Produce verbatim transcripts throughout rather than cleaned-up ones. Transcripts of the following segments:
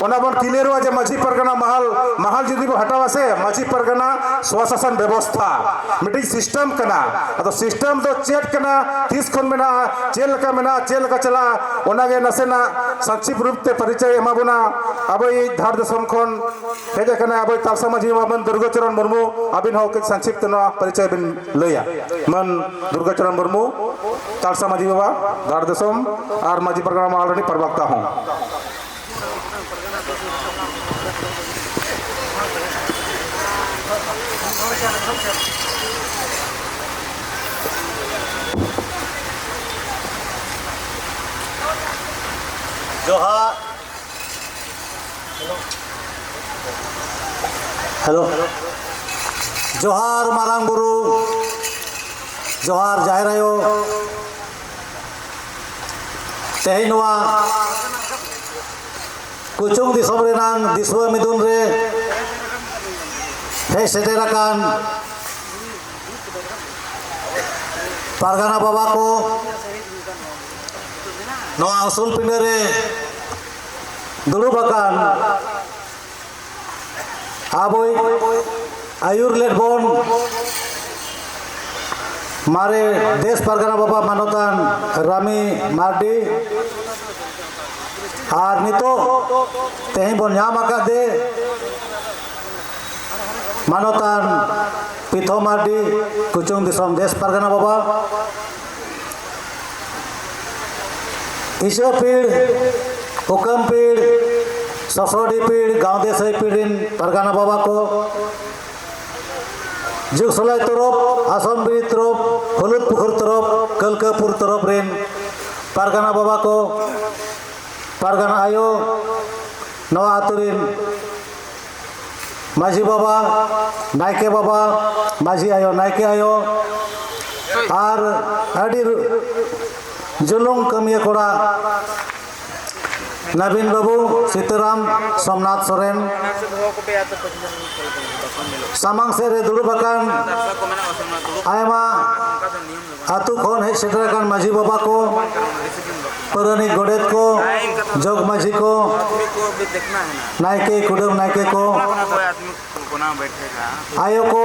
ᱚᱱᱟ ᱵᱚᱱ ᱠᱞᱤᱭᱟᱨᱚᱜᱼᱟ ᱡᱮ ᱢᱟᱹᱡᱷᱤ ᱯᱟᱨᱜᱟᱱᱟ ᱢᱟᱦᱟᱞ, ᱢᱟᱦᱟᱞ ᱡᱩᱫᱤ ᱵᱚᱱ ᱦᱟᱴᱟᱣᱟ ᱥᱮ, ᱢᱟᱹᱡᱷᱤ ᱯᱟᱨᱜᱟᱱᱟ ᱥᱚᱥᱟᱥᱚᱱ ᱵᱮᱵᱚᱥᱛᱷᱟ ᱢᱤᱫᱴᱤᱡ ᱥᱤᱥᱴᱮᱢ ᱠᱟᱱᱟ᱾ ᱟᱫᱚ ᱥᱤᱥᱴᱮᱢ ᱫᱚ ᱪᱮᱫ ᱠᱟᱱᱟ, ᱛᱤᱥ ᱠᱷᱚᱱ ᱢᱮᱱᱟᱜᱼᱟ, ᱪᱮᱫ ᱞᱮᱠᱟ ᱢᱮᱱᱟᱜᱼᱟ, ᱪᱮᱫ ᱞᱮᱠᱟ ᱪᱟᱞᱟᱜᱼᱟ, ᱚᱱᱟᱜᱮ ᱱᱟᱥᱮᱱᱟᱜ ᱥᱚᱝᱠᱷᱤᱯ ᱨᱩᱯ ᱛᱮ ᱯᱚᱨᱤᱪᱚᱭ ᱮᱢᱟ ᱵᱚᱱᱟ᱾ ᱟᱵᱚᱭᱤᱡ ᱫᱷᱟᱲ ᱫᱤᱥᱚᱢ ᱠᱷᱚᱱ ᱦᱮᱡ ᱟᱠᱟᱱᱟᱭ ᱟᱵᱚᱭᱤᱡ ᱛᱟᱞᱥᱟ ᱢᱟᱹᱡᱷᱤ ᱵᱟᱵᱟ ᱢᱟᱹᱱ ᱫᱩᱨᱜᱟᱪᱚᱨᱚᱱ ᱢᱩᱨᱢᱩ, ᱟᱹᱵᱤᱱ ᱦᱚᱸ ᱠᱟᱹᱡ ᱥᱚᱝᱠᱷᱤᱯ ᱛᱮ ᱱᱚᱣᱟ ᱯᱚᱨᱤᱪᱚᱭ ᱵᱤᱱ ᱞᱟᱹᱭᱟ᱾ ᱢᱟᱹᱱ ᱫᱩᱨᱜᱟᱪᱚᱨᱚᱱ ᱢᱩᱨᱢᱩ, ᱛᱟᱞᱥᱟ ᱢᱟᱹᱡᱷᱤ ᱵᱟᱵᱟ, ᱫᱷᱟᱲ ᱫᱤᱥᱚᱢ, ᱟᱨ ᱢᱟᱹᱡᱷᱤ ᱯᱟᱨᱜᱟᱱᱟ ᱢᱟᱦᱟᱞ ᱨᱤᱱᱤᱡ ᱯᱨᱚᱵᱚᱠᱛᱟ ᱦᱚᱸ᱾ ᱡᱚᱦᱟᱨ᱾ ᱦᱮᱞᱳ᱾ ᱡᱚᱦᱟᱨ ᱢᱟᱨᱟᱝ ᱵᱩᱨᱩ, ᱡᱚᱦᱟᱨ ᱡᱟᱦᱮᱨ ᱟᱭᱳ᱾ ᱛᱮᱦᱮᱧ ᱱᱚᱣᱟ ᱠᱩᱪᱩᱝ ᱫᱤᱥᱚᱢ ᱨᱮᱱᱟᱝ ᱫᱤᱥᱩᱣᱟᱹ ᱢᱤᱫᱩᱱ ᱨᱮ ᱦᱮᱡ ᱥᱮᱴᱮᱨ ᱟᱠᱟᱱ ᱯᱟᱨᱜᱟᱱᱟ ᱵᱟᱵᱟ ᱠᱚ, ᱱᱚᱣᱟ ᱩᱥᱩᱞ ᱯᱤᱸᱰᱟᱹ ᱨᱮ ᱫᱩᱲᱩᱵ ᱟᱠᱟᱱ ᱟᱵᱚᱭᱤᱡ ᱟᱹᱭᱩᱨ ᱞᱮᱫ ᱵᱚᱱ ᱢᱟᱨᱮ ᱫᱮᱥ ᱯᱟᱨᱜᱟᱱᱟ ᱵᱟᱵᱟ ᱢᱟᱱᱚᱛᱟᱱ ᱨᱟᱢᱤ ᱢᱟᱨᱰᱤ, ᱟᱨ ᱱᱤᱛᱚᱜ ᱛᱮᱦᱮᱧ ᱵᱚᱱ ᱧᱟᱢ ᱟᱠᱟᱫᱮ ᱢᱟᱱᱚᱛᱟᱱ ᱯᱤᱛᱷᱚ ᱢᱟᱨᱰᱤ, ᱠᱩᱪᱩᱝ ᱫᱤᱥᱚᱢ ᱫᱮᱥ ᱯᱟᱨᱜᱟᱱᱟ ᱵᱟᱵᱟ᱾ ᱤᱪᱟᱹ ᱯᱤᱲ, ᱦᱩᱠᱟᱹᱢ ᱯᱤᱲ, ᱥᱚᱥᱚᱰᱤ ᱯᱤᱲ, ᱜᱟᱶᱫᱮ ᱥᱟᱹᱭ ᱯᱤᱲ ᱨᱤᱱ ᱯᱟᱨᱜᱟᱱᱟ ᱵᱟᱵᱟ ᱠᱚ, ᱡᱩᱜᱽᱥᱚᱞᱟᱭ ᱛᱚᱨᱚᱯ, ᱟᱥᱚᱱᱵᱤᱨᱤ ᱛᱚᱨᱚᱯ, ᱦᱩᱞᱩᱫ ᱯᱩᱠᱷᱩᱨ ᱛᱚᱨᱚᱯ, ᱠᱟᱹᱞᱠᱟᱹᱯᱩᱨ ᱛᱚᱨᱚᱯ ᱨᱤᱱ ᱯᱟᱨᱜᱟᱱᱟ ᱵᱟᱵᱟ ᱠᱚ, ᱯᱟᱨᱜᱟᱱᱟ ᱟᱭᱳ, ᱱᱚᱣᱟ ᱟᱹᱛᱩ ᱨᱤᱱ ᱢᱟᱹᱡᱷᱤ ᱵᱟᱵᱟ, ᱱᱟᱭᱠᱮ ᱵᱟᱵᱟ, ᱢᱟᱹᱡᱷᱤ ᱟᱭᱳ, ᱱᱟᱭᱠᱮ ᱟᱭᱳ, ᱟᱨ ᱟᱹᱰᱤ ᱡᱩᱞᱩᱝ ᱠᱟᱹᱢᱤᱭᱟᱹ ᱠᱚᱲᱟ, ᱱᱟᱵᱤᱱ ᱵᱟᱹᱵᱩ, ᱥᱤᱛᱟᱹᱨᱟᱢ, ᱥᱳᱢᱱᱟᱛᱷ ᱥᱚᱨᱮᱱ, ᱥᱟᱢᱟᱝ ᱥᱮᱫ ᱨᱮ ᱫᱩᱲᱩᱵ ᱟᱠᱟᱱ ᱟᱭᱢᱟ ᱟᱹᱛᱩ ᱠᱷᱚᱱ ᱦᱮᱡ ᱥᱮᱴᱮᱨ ᱟᱠᱟᱱ ᱢᱟᱹᱡᱷᱤ ᱵᱟᱵᱟ ᱠᱚ, ᱯᱟᱨᱟᱱᱤᱠ ᱜᱚᱰᱮᱛ ᱠᱚ, ᱡᱚᱜᱽ ᱢᱟᱹᱡᱷᱤ ᱠᱚ, ᱱᱟᱭᱠᱮ, ᱠᱩᱰᱟᱹᱢ ᱱᱟᱭᱠᱮ ᱠᱚ, ᱟᱭᱳ ᱠᱚ,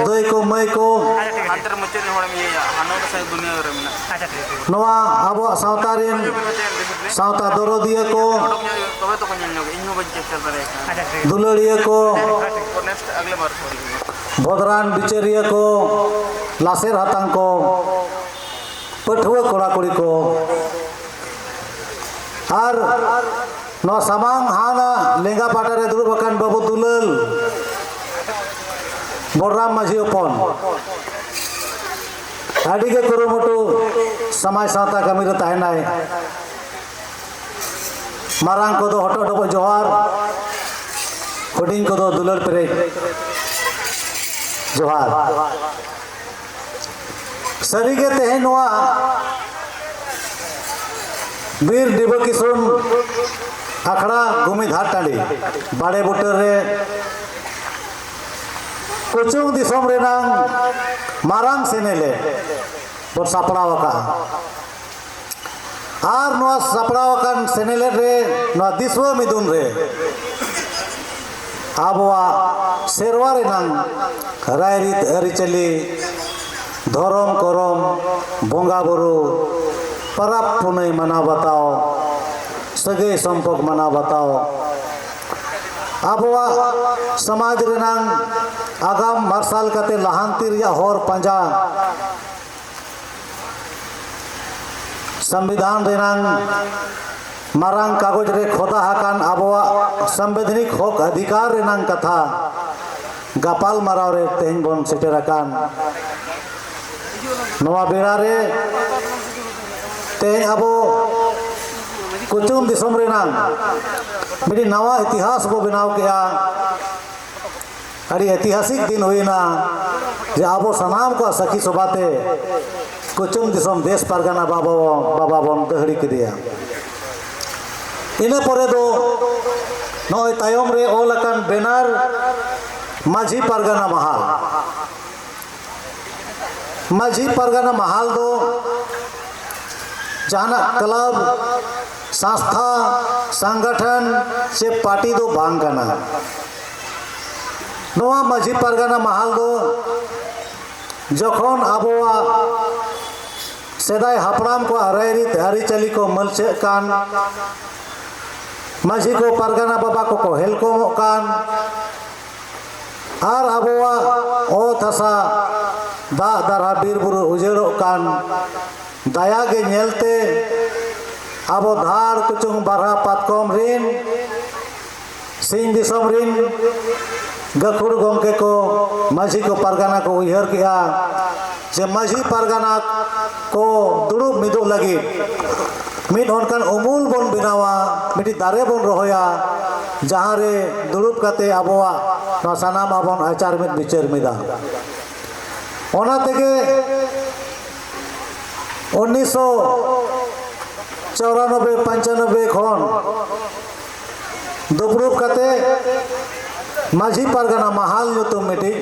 ᱫᱟᱹᱭ ᱠᱚ, ᱢᱟᱹᱭ ᱠᱚ, ᱦᱟᱱᱛᱮ ᱨᱮ ᱢᱩᱪᱟᱹᱫ ᱨᱮ ᱦᱚᱲᱮᱢ ᱤᱭᱟᱹᱭᱟ, ᱦᱟᱱᱟ ᱫᱚ ᱥᱟᱭ ᱫᱩᱱᱤᱭᱟᱹ ᱨᱮ ᱢᱮᱱᱟᱜᱼᱟ᱾ ᱱᱚᱣᱟ ᱟᱵᱚᱣᱟᱜ ᱥᱟᱶᱛᱟ ᱨᱮᱱ ᱥᱟᱶᱛᱟ ᱫᱚᱨᱚᱫᱤᱭᱟᱹ ᱠᱚ, ᱛᱚᱵᱮ ᱛᱚᱠᱚ ᱧᱮᱞ ᱧᱚᱜ, ᱤᱧ ᱦᱚᱸ ᱵᱟᱹᱧ ᱠᱮᱯᱪᱟᱨ ᱫᱟᱲᱮᱭᱟᱜ ᱠᱟᱱᱟ᱾ ᱫᱩᱞᱟᱹᱲᱤᱭᱟᱹ ᱠᱚ, ᱵᱷᱚᱫᱽᱨᱟᱱ ᱵᱤᱪᱟᱹᱨᱤᱭᱟᱹ ᱠᱚ, ᱞᱟᱥᱮᱨ ᱦᱟᱛᱟᱝ ᱠᱚ, ᱯᱟᱹᱴᱷᱩᱣᱟᱹ ᱠᱚᱲᱟ ᱠᱩᱲᱤ ᱠᱚ, ᱟᱨ ᱱᱚᱣᱟ ᱥᱟᱢᱟᱝ ᱦᱟᱱᱟ ᱞᱮᱸᱜᱟ ᱯᱟᱦᱴᱟ ᱨᱮ ᱫᱩᱲᱩᱵ ᱟᱠᱟᱱ ᱵᱟᱹᱵᱩ ᱫᱩᱞᱟᱹᱞ, ᱵᱚᱲᱨᱟᱢ ᱢᱟᱹᱡᱷᱤ ᱦᱚᱯᱚᱱ, ᱟᱹᱰᱤ ᱜᱮ ᱠᱩᱨᱩᱢᱩᱴᱩ ᱥᱚᱢᱟᱡᱽ ᱥᱟᱶᱛᱟ ᱠᱟᱹᱢᱤ ᱨᱮ ᱛᱟᱦᱮᱱᱟᱭ᱾ ᱢᱟᱨᱟᱝ ᱠᱚᱫᱚ ᱦᱚᱴᱚᱜ ᱰᱚᱵᱚᱜ ᱡᱚᱦᱟᱨ, ᱦᱩᱰᱤᱧ ᱠᱚᱫᱚ ᱫᱩᱞᱟᱹᱲ ᱯᱮᱨᱮᱡ ᱡᱚᱦᱟᱨ᱾ ᱥᱟᱹᱨᱤᱜᱮ ᱛᱮᱦᱮᱧ ᱱᱚᱣᱟ ᱵᱤᱨ ᱰᱤᱵᱟᱹ ᱠᱤᱥᱩᱱ ᱟᱠᱷᱲᱟ ᱜᱩᱢᱤᱫ ᱦᱟᱴ ᱴᱟᱺᱰᱤ ᱵᱟᱲᱮ ᱵᱩᱴᱟᱹ ᱨᱮ ᱠᱩᱪᱩᱝ ᱫᱤᱥᱚᱢ ᱨᱮᱱᱟᱝ ᱢᱟᱨᱟᱝ ᱥᱮᱱᱮᱞᱮᱫ ᱵᱚᱱ ᱥᱟᱯᱲᱟᱣ ᱟᱠᱟᱫᱼᱟ᱾ ᱟᱨ ᱱᱚᱣᱟ ᱥᱟᱯᱲᱟᱣ ᱟᱠᱟᱱ ᱥᱮᱱᱮᱞᱮᱫ ᱨᱮ, ᱱᱚᱣᱟ ᱫᱤᱥᱣᱟᱹ ᱢᱤᱫᱩᱱ ᱨᱮ ᱟᱵᱚᱣᱟᱜ ᱥᱮᱨᱣᱟ ᱨᱮᱱᱟᱝ ᱨᱟᱭᱨᱤᱛ, ᱟᱹᱨᱤᱪᱟᱹᱞᱤ, ᱫᱷᱚᱨᱚᱢ ᱠᱚᱨᱚᱢ, ᱵᱚᱸᱜᱟ ᱵᱩᱨᱩ, ᱯᱟᱨᱟᱵᱽ ᱯᱩᱱᱟᱹᱭ ᱢᱟᱱᱟᱣ ᱵᱟᱛᱟᱣ, ᱥᱟᱹᱜᱟᱹᱭ ᱥᱚᱢᱯᱚᱨᱠ ᱢᱟᱱᱟᱣ ᱵᱟᱛᱟᱣ, ᱟᱵᱚᱣᱟᱜ ᱥᱚᱢᱟᱡᱽ ᱨᱮᱱᱟᱝ ᱟᱜᱟᱢ ᱢᱟᱨᱥᱟᱞ ᱠᱟᱛᱮ ᱞᱟᱦᱟᱱᱛᱤ ᱨᱮᱭᱟᱜ ᱦᱚᱨ ᱯᱟᱸᱡᱟ, ᱥᱚᱝᱵᱤᱫᱷᱟᱱ ᱨᱮᱱᱟᱝ ᱢᱟᱨᱟᱝ ᱠᱟᱜᱚᱡᱽ ᱨᱮ ᱠᱷᱚᱫᱟ ᱟᱠᱟᱱ ᱟᱵᱚᱣᱟᱜ ᱥᱟᱢᱵᱤᱫᱷᱟᱱᱤᱠ ᱦᱚᱠ ᱚᱫᱷᱤᱠᱟᱨ ᱨᱮᱱᱟᱝ ᱠᱟᱛᱷᱟ ᱜᱟᱯᱟᱞ ᱢᱟᱨᱟᱣ ᱨᱮ ᱛᱮᱦᱮᱧ ᱵᱚᱱ ᱥᱮᱴᱮᱨ ᱟᱠᱟᱱ ᱱᱚᱣᱟ ᱵᱮᱲᱟ ᱨᱮ, ᱛᱮᱦᱮᱧ ᱟᱵᱚ ᱠᱩᱪᱩᱝ ᱫᱤᱥᱚᱢ ᱨᱮᱱᱟᱝ ᱢᱤᱫᱴᱤᱡ ᱱᱟᱣᱟ ᱤᱛᱤᱦᱟᱥ ᱵᱚ ᱵᱮᱱᱟᱣ ᱠᱮᱜᱼᱟ᱾ ᱟᱹᱰᱤ ᱮᱛᱤᱦᱟᱥᱤᱠ ᱫᱤᱱ ᱦᱩᱭᱱᱟ ᱡᱮ ᱟᱵᱚ ᱥᱟᱱᱟᱢ ᱠᱚᱣᱟᱜ ᱥᱟᱹᱠᱷᱤ ᱥᱚᱵᱷᱟᱛᱮ ᱠᱩᱪᱩᱝ ᱫᱤᱥᱚᱢ ᱫᱮᱥ ᱯᱟᱨᱜᱟᱱᱟ ᱵᱟᱵᱟ, ᱵᱟᱵᱟ ᱵᱚᱱ ᱫᱟᱹᱦᱲᱤ ᱠᱮᱫᱮᱭᱟ᱾ ᱤᱱᱟᱹ ᱯᱚᱨᱮ ᱫᱚ ᱱᱚᱜᱼᱚᱭ ᱛᱟᱭᱚᱢ ᱨᱮ ᱚᱞ ᱟᱠᱟᱱ ᱵᱮᱱᱟᱨ ᱢᱟᱹᱡᱷᱤ ᱯᱟᱨᱜᱟᱱᱟ ᱢᱟᱦᱟᱞ᱾ ᱢᱟᱹᱡᱷᱤ ᱯᱟᱨᱜᱟᱱᱟ ᱢᱟᱦᱟᱞ ᱫᱚ ᱡᱟᱦᱟᱱᱟᱜ ᱠᱞᱟᱵᱽ ᱥᱟᱝᱥᱛᱷᱟ, ᱥᱟᱝᱜᱟᱴᱷᱟᱱ ᱥᱮ ᱯᱟᱨᱴᱤ ᱫᱚ ᱵᱟᱝ ᱠᱟᱱᱟ᱾ ᱱᱚᱣᱟ ᱢᱟᱹᱡᱷᱤ ᱯᱟᱨᱜᱟᱱᱟ ᱢᱟᱦᱟᱞ ᱫᱚ ᱡᱚᱠᱷᱚᱱ ᱟᱵᱚᱣᱟᱜ ᱥᱮᱫᱟᱭ ᱦᱟᱯᱲᱟᱢ ᱠᱚᱣᱟᱜ ᱨᱟᱭᱨᱤᱛ ᱟᱹᱨᱤᱪᱟᱹᱞᱤ ᱠᱚ ᱢᱟᱹᱞᱪᱷᱟᱹᱜ ᱠᱟᱱ, ᱢᱟᱹᱡᱷᱤ ᱠᱚ ᱯᱟᱨᱜᱟᱱᱟ ᱵᱟᱵᱟ ᱠᱚᱠᱚ ᱦᱮᱞᱠᱚᱢᱚᱜ ᱠᱟᱱ, ᱟᱨ ᱟᱵᱚᱣᱟᱜ ᱚᱛ ᱦᱟᱥᱟ, ᱫᱟᱜ ᱫᱟᱨᱦᱟ, ᱵᱤᱨ ᱵᱩᱨᱩ ᱩᱡᱟᱹᱲᱚᱜ ᱠᱟᱱ ᱫᱟᱭᱟ ᱜᱮ ᱧᱮᱞᱛᱮ ᱟᱵᱚ ᱫᱷᱟᱲ ᱠᱩᱪᱩᱝ ᱵᱟᱨᱦᱟ ᱯᱟᱛᱠᱚᱢ ᱨᱤᱱ ᱥᱤᱧ ᱫᱤᱥᱚᱢ ᱨᱤᱱ ᱜᱟᱹᱠᱷᱩᱲ ᱜᱚᱢᱠᱮ ᱠᱚ, ᱢᱟᱹᱡᱷᱤ ᱠᱚ, ᱯᱟᱨᱜᱟᱱᱟ ᱠᱚ ᱩᱭᱦᱟᱹᱨ ᱠᱮᱜᱼᱟ ᱡᱮ ᱢᱟᱹᱡᱷᱤ ᱯᱟᱨᱜᱟᱱᱟ ᱠᱚ ᱫᱩᱲᱩᱵ ᱢᱤᱫᱚᱜ ᱞᱟᱹᱜᱤᱫ ᱢᱤᱫ ᱚᱱᱠᱟᱱ ᱩᱢᱩᱞ ᱵᱚᱱ ᱵᱮᱱᱟᱣᱟ, ᱢᱤᱫᱴᱤᱡ ᱫᱟᱨᱮ ᱵᱚᱱ ᱨᱚᱦᱚᱭᱟ, ᱡᱟᱦᱟᱸ ᱨᱮ ᱫᱩᱲᱩᱵ ᱠᱟᱛᱮ ᱟᱵᱚᱣᱟᱜ ᱱᱚᱣᱟ ᱥᱟᱱᱟᱢᱟᱜ ᱵᱚᱱ ᱟᱪᱟᱨ ᱢᱤᱫ ᱵᱤᱪᱟᱹᱨ ᱢᱤᱫᱟ᱾ ᱚᱱᱟ ᱛᱮᱜᱮ ᱩᱱᱤᱥᱥᱚ ᱪᱚᱣᱨᱟᱱᱚᱵᱵᱳᱭ ᱯᱚᱧᱪᱟᱱᱚᱵᱵᱳᱭ ᱠᱷᱚᱱ ᱫᱩᱯᱲᱩᱵ ᱠᱟᱛᱮ ᱢᱟᱹᱡᱷᱤ ᱯᱟᱨᱜᱟᱱᱟ ᱢᱟᱦᱟᱞ ᱧᱩᱛᱩᱢ ᱢᱤᱫᱴᱤᱡ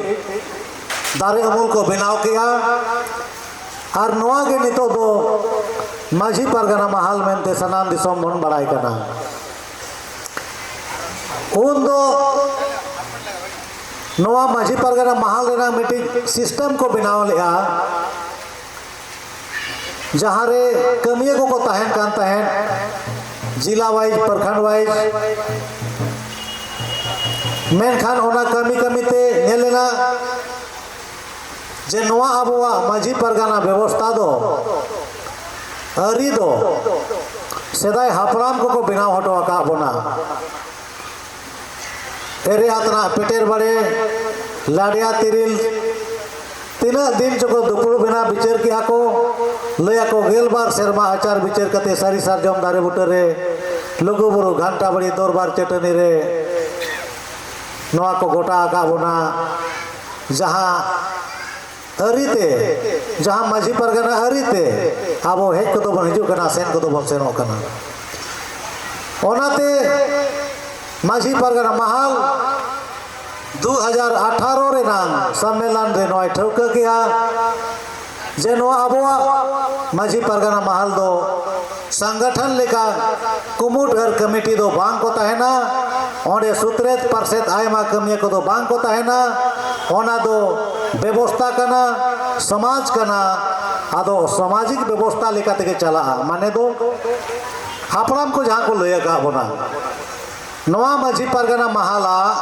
ᱫᱟᱨᱮ ᱩᱢᱩᱞ ᱠᱚ ᱵᱮᱱᱟᱣ ᱠᱮᱜᱼᱟ᱾ ᱟᱨ ᱱᱚᱣᱟ ᱜᱮ ᱱᱤᱛᱚᱜ ᱫᱚ ᱢᱟᱹᱡᱷᱤ ᱯᱟᱨᱜᱟᱱᱟ ᱢᱟᱦᱟᱞ ᱢᱮᱱᱛᱮ ᱥᱟᱱᱟᱢ ᱫᱤᱥᱚᱢ ᱵᱚᱱ ᱵᱟᱲᱟᱭ ᱠᱟᱱᱟ᱾ ᱩᱱ ᱫᱚ ᱱᱚᱣᱟ ᱢᱟᱹᱡᱷᱤ ᱯᱟᱨᱜᱟᱱᱟ ᱢᱟᱦᱟᱞ ᱨᱮᱱᱟᱜ ᱢᱤᱫᱴᱤᱡ ᱥᱤᱥᱴᱮᱢ ᱠᱚ ᱵᱮᱱᱟᱣ ᱞᱮᱜᱼᱟ, ᱡᱟᱦᱟᱸ ᱨᱮ ᱠᱟᱹᱢᱤᱭᱟᱹ ᱠᱚᱠᱚ ᱛᱟᱦᱮᱱ ᱠᱟᱱ ᱛᱟᱦᱮᱸᱫ, ᱡᱤᱞᱟ ᱣᱟᱭᱤᱡ, ᱯᱨᱚᱠᱷᱚᱸᱰ ᱣᱟᱭᱤᱡ᱾ ᱢᱮᱱᱠᱷᱟᱱ ᱚᱱᱟ ᱠᱟᱹᱢᱤ ᱠᱟᱹᱢᱤ ᱛᱮ ᱧᱮᱞ ᱮᱱᱟ ᱡᱮ ᱱᱚᱣᱟ ᱟᱵᱚᱣᱟᱜ ᱢᱟᱹᱡᱷᱤ ᱯᱟᱨᱜᱟᱱᱟ ᱵᱮᱵᱚᱥᱛᱷᱟ ᱫᱚ, ᱟᱹᱨᱤ ᱫᱚ ᱥᱮᱫᱟᱭ ᱦᱟᱯᱲᱟᱢ ᱠᱚᱠᱚ ᱵᱮᱱᱟᱣ ᱦᱚᱴᱚ ᱟᱠᱟᱫ ᱵᱚᱱᱟ᱾ ᱮᱨᱮ ᱟᱛᱱᱟᱜ ᱯᱮᱴᱮᱨ ᱵᱟᱲᱮ, ᱞᱟᱰᱮᱭᱟ ᱛᱤᱨᱤᱞ, ᱛᱤᱱᱟᱹᱜ ᱫᱤᱱ ᱪᱚᱠᱚ ᱫᱩᱯᱲᱩᱵ ᱮᱱᱟ, ᱵᱤᱪᱟᱹᱨ ᱠᱮᱜᱼᱟ ᱠᱚ, ᱞᱟᱹᱭ ᱟᱠᱚ ᱜᱮᱞ ᱵᱟᱨ ᱥᱮᱨᱢᱟ ᱟᱪᱟᱨ ᱵᱤᱪᱟᱹᱨ ᱠᱟᱛᱮ ᱥᱟᱹᱨᱤ ᱥᱟᱨᱡᱚᱢ ᱫᱟᱨᱮ ᱵᱩᱴᱟᱹ ᱨᱮ, ᱞᱩᱜᱩ ᱵᱩᱨᱩ ᱜᱷᱟᱱᱴᱟ ᱵᱟᱲᱤ ᱫᱚᱨᱵᱟᱨ ᱪᱟᱹᱴᱟᱹᱱᱤ ᱨᱮ ᱱᱚᱣᱟ ᱠᱚ ᱜᱚᱴᱟ ᱟᱠᱟᱫ ᱵᱚᱱᱟ᱾ ᱡᱟᱦᱟᱸ ᱟᱹᱨᱤ ᱛᱮ, ᱡᱟᱦᱟᱸ ᱢᱟᱹᱡᱷᱤ ᱯᱟᱨᱜᱟᱱᱟ ᱟᱹᱨᱤ ᱛᱮ ᱟᱵᱚ ᱦᱮᱡ ᱠᱚᱫᱚ ᱵᱚᱱ ᱦᱤᱡᱩᱜ ᱠᱟᱱᱟ, ᱥᱮᱱ ᱠᱚᱫᱚ ᱵᱚᱱ ᱥᱮᱱᱚᱜ ᱠᱟᱱᱟ᱾ ᱚᱱᱟᱛᱮ ᱢᱟᱹᱡᱷᱤ ᱯᱟᱨᱜᱟᱱᱟ ᱢᱟᱦᱟᱞ ᱫᱩ ᱦᱟᱡᱟᱨ ᱟᱴᱷᱟᱨᱚ ᱨᱮᱱᱟᱝ ᱥᱚᱢᱢᱮᱞᱚᱱ ᱨᱮ ᱱᱚᱣᱟᱭ ᱴᱷᱟᱹᱣᱠᱟᱹ ᱠᱮᱜᱼᱟ ᱡᱮ ᱱᱚᱣᱟ ᱟᱵᱚᱣᱟᱜ ᱢᱟᱹᱡᱷᱤ ᱯᱟᱨᱜᱟᱱᱟ ᱢᱟᱦᱟᱞ ᱫᱚ ᱥᱚᱝᱜᱚᱴᱷᱚᱱ ᱞᱮᱠᱟ ᱠᱩᱢᱩᱴ ᱟᱨ ᱠᱚᱢᱤᱴᱤ ᱫᱚ ᱵᱟᱝ ᱠᱚ ᱛᱟᱦᱮᱱᱟ᱾ ᱚᱸᱰᱮ ᱥᱩᱛᱨᱮᱛ ᱯᱟᱨᱥᱮᱛ ᱟᱭᱢᱟ ᱠᱟᱹᱢᱤᱭᱟᱹ ᱠᱚᱫᱚ ᱵᱟᱝ ᱠᱚ ᱛᱟᱦᱮᱱᱟ᱾ ᱚᱱᱟ ᱫᱚ ᱵᱮᱵᱚᱥᱛᱟ ᱠᱟᱱᱟ, ᱥᱚᱢᱟᱡᱽ ᱠᱟᱱᱟ᱾ ᱟᱫᱚ ᱥᱟᱢᱟᱡᱤᱠ ᱵᱮᱵᱚᱥᱛᱟ ᱞᱮᱠᱟ ᱛᱮᱜᱮ ᱪᱟᱞᱟᱜᱼᱟ, ᱢᱟᱱᱮ ᱫᱚ ᱦᱟᱯᱲᱟᱢ ᱠᱚ ᱡᱟᱦᱟᱸ ᱠᱚ ᱞᱟᱹᱭ ᱟᱠᱟᱫ ᱵᱚᱱᱟ᱾ ᱱᱚᱣᱟ ᱢᱟᱹᱡᱷᱤ ᱯᱟᱨᱜᱟᱱᱟ ᱢᱟᱦᱟᱞᱟᱜ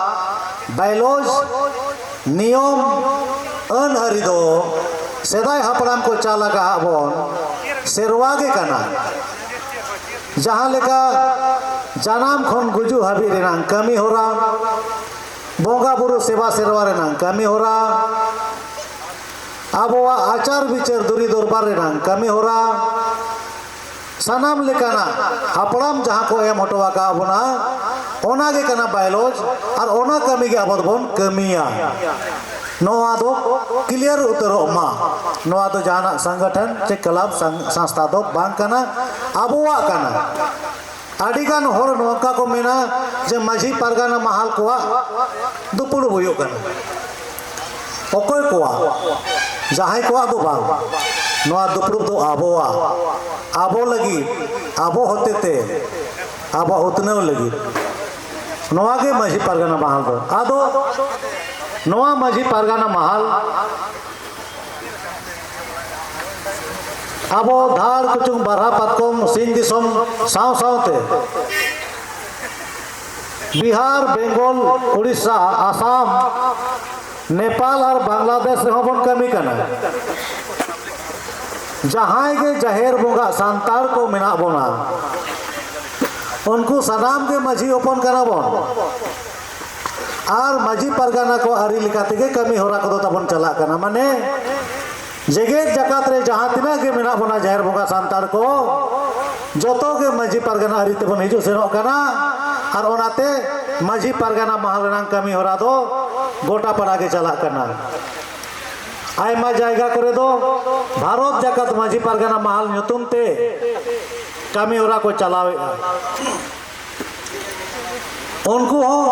ᱵᱟᱭᱞᱚᱡᱽ, ᱱᱤᱭᱚᱢ, ᱟᱹᱱ ᱟᱹᱨᱤ ᱫᱚ ᱥᱮᱫᱟᱭ ᱦᱟᱯᱲᱟᱢ ᱠᱚ ᱪᱟᱞ ᱟᱠᱟᱫ ᱵᱚᱱ ᱥᱮᱨᱣᱟ ᱜᱮ ᱠᱟᱱᱟ᱾ ᱡᱟᱦᱟᱸ ᱞᱮᱠᱟ ᱡᱟᱱᱟᱢ ᱠᱷᱚᱱ ᱜᱩᱡᱩᱜ ᱦᱟᱹᱵᱤᱡ ᱨᱮᱱᱟᱜ ᱠᱟᱹᱢᱤ ᱦᱚᱨᱟ, ᱵᱚᱸᱜᱟ ᱵᱩᱨᱩ ᱥᱮᱵᱟ ᱥᱮᱨᱣᱟ ᱨᱮᱱᱟᱜ ᱠᱟᱹᱢᱤ ᱦᱚᱨᱟ, ᱟᱵᱚᱣᱟᱜ ᱟᱪᱟᱨ ᱵᱤᱪᱟᱹᱨ ᱫᱩᱨᱤ ᱫᱚᱨᱵᱟᱨ ᱨᱮᱱᱟᱜ ᱠᱟᱹᱢᱤ ᱦᱚᱨᱟ, ᱥᱟᱱᱟᱢ ᱞᱮᱠᱟᱱᱟᱜ ᱦᱟᱯᱲᱟᱢ ᱡᱟᱦᱟᱸ ᱠᱚ ᱮᱢ ᱦᱚᱴᱚ ᱟᱠᱟᱫ ᱵᱚᱱᱟ, ᱚᱱᱟ ᱜᱮ ᱠᱟᱱᱟ ᱵᱟᱭᱞᱚᱡᱽ᱾ ᱟᱨ ᱚᱱᱟ ᱠᱟᱹᱢᱤ ᱜᱮ ᱟᱵᱚ ᱫᱚᱵᱚᱱ ᱠᱟᱹᱢᱤᱭᱟ᱾ ᱱᱚᱣᱟ ᱫᱚ ᱠᱞᱤᱭᱟᱨ ᱩᱛᱟᱹᱨᱚᱜ ᱢᱟ᱾ ᱱᱚᱣᱟ ᱫᱚ ᱡᱟᱦᱟᱱᱟᱜ ᱥᱚᱝᱜᱚᱴᱷᱚᱱ ᱪᱮ ᱠᱞᱟᱵᱽ ᱥᱚᱝ-, ᱥᱚᱝᱥᱛᱷᱟ ᱫᱚ ᱵᱟᱝ ᱠᱟᱱᱟ, ᱟᱵᱚᱣᱟᱜ ᱠᱟᱱᱟ᱾ ᱟᱹᱰᱤᱜᱟᱱ ᱦᱚᱲ ᱱᱚᱝᱠᱟ ᱠᱚ ᱢᱮᱱᱟ ᱡᱮ ᱢᱟᱹᱡᱷᱤ ᱯᱟᱨᱜᱟᱱᱟ ᱢᱟᱦᱟᱞ ᱠᱚᱣᱟᱜ ᱫᱩᱯᱲᱩᱵ ᱦᱩᱭᱩᱜ ᱠᱟᱱᱟ᱾ ᱚᱠᱚᱭ ᱠᱚᱣᱟᱜ? ᱡᱟᱦᱟᱸᱭ ᱠᱚᱣᱟᱜ ᱫᱚ ᱵᱟᱝ᱾ ᱱᱚᱣᱟ ᱫᱩᱯᱲᱩᱵ ᱫᱚ ᱟᱵᱚᱣᱟᱜ, ᱟᱵᱚ ᱞᱟᱹᱜᱤᱫ, ᱟᱵᱚ ᱦᱚᱛᱮᱛᱮ, ᱟᱵᱚᱣᱟᱜ ᱩᱛᱱᱟᱹᱣ ᱞᱟᱹᱜᱤᱫ᱾ ᱱᱚᱣᱟ ᱜᱮ ᱢᱟᱹᱡᱷᱤ ᱯᱟᱨᱜᱟᱱᱟ ᱢᱟᱦᱟᱞ ᱫᱚ᱾ ᱟᱫᱚ ᱱᱚᱣᱟ ᱢᱟᱹᱡᱷᱤ ᱯᱟᱨᱜᱟᱱᱟ ᱢᱟᱦᱟᱞ ᱟᱵᱚ ᱫᱷᱟᱲ ᱠᱩᱪᱩᱝ ᱵᱟᱨᱦᱟ ᱯᱟᱛᱠᱚᱢ ᱥᱤᱧ ᱫᱤᱥᱚᱢ ᱥᱟᱶ ᱥᱟᱶᱛᱮ ᱵᱤᱦᱟᱨ, ᱵᱮᱝᱜᱚᱞ, ᱩᱲᱤᱥᱥᱟ, ᱟᱥᱟᱢ, ᱱᱮᱯᱟᱞ ᱟᱨ ᱵᱟᱝᱞᱟᱫᱮᱥ ᱨᱮᱦᱚᱸ ᱵᱚᱱ ᱠᱟᱹᱢᱤ ᱠᱟᱱᱟ᱾ ᱡᱟᱦᱟᱸᱭ ᱜᱮ ᱡᱟᱦᱮᱨ ᱵᱚᱸᱜᱟ ᱥᱟᱱᱛᱟᱲ ᱠᱚ ᱢᱮᱱᱟᱜ ᱵᱚᱱᱟ, ᱩᱱᱠᱩ ᱥᱟᱱᱟᱢ ᱜᱮ ᱢᱟᱹᱡᱷᱤ ᱦᱚᱯᱚᱱ ᱠᱟᱱᱟ ᱵᱚᱱ᱾ ᱟᱨ ᱢᱟᱹᱡᱷᱤ ᱯᱟᱨᱜᱟᱱᱟ ᱠᱚ ᱟᱹᱨᱤ ᱞᱮᱠᱟ ᱛᱮᱜᱮ ᱠᱟᱹᱢᱤ ᱦᱚᱨᱟ ᱠᱚᱫᱚ ᱛᱟᱵᱚᱱ ᱪᱟᱞᱟᱜ ᱠᱟᱱᱟ᱾ ᱢᱟᱱᱮ ᱡᱮᱜᱮᱛ ᱡᱟᱠᱟᱛ ᱨᱮ ᱡᱟᱦᱟᱸ ᱛᱤᱱᱟᱹᱜ ᱜᱮ ᱢᱮᱱᱟᱜ ᱵᱚᱱᱟ ᱡᱟᱦᱮᱨ ᱵᱚᱸᱜᱟ ᱥᱟᱱᱛᱟᱲ ᱠᱚ, ᱡᱚᱛᱚ ᱜᱮ ᱢᱟᱹᱡᱷᱤ ᱯᱟᱨᱜᱟᱱᱟ ᱟᱹᱨᱤ ᱛᱮᱵᱚᱱ ᱦᱤᱡᱩᱜ ᱥᱮᱱᱚᱜ ᱠᱟᱱᱟ᱾ ᱟᱨ ᱚᱱᱟᱛᱮ ᱢᱟᱹᱡᱷᱤ ᱯᱟᱨᱜᱟᱱᱟ ᱢᱟᱦᱟᱞ ᱨᱮᱱᱟᱜ ᱠᱟᱹᱢᱤ ᱦᱚᱨᱟ ᱫᱚ ᱜᱚᱴᱟ ᱯᱟᱲᱟ ᱜᱮ ᱪᱟᱞᱟᱜ ᱠᱟᱱᱟ᱾ ᱟᱭᱢᱟ ᱡᱟᱭᱜᱟ ᱠᱚᱨᱮ ᱫᱚ ᱵᱷᱟᱨᱚᱛ ᱡᱟᱠᱟᱛ ᱢᱟᱹᱡᱷᱤ ᱯᱟᱨᱜᱟᱱᱟ ᱢᱟᱦᱟᱞ ᱧᱩᱛᱩᱢ ᱛᱮ ᱠᱟᱹᱢᱤ ᱦᱚᱨᱟ ᱠᱚ ᱪᱟᱞᱟᱣᱮᱫᱼᱟ᱾ ᱩᱱᱠᱩ ᱦᱚᱸ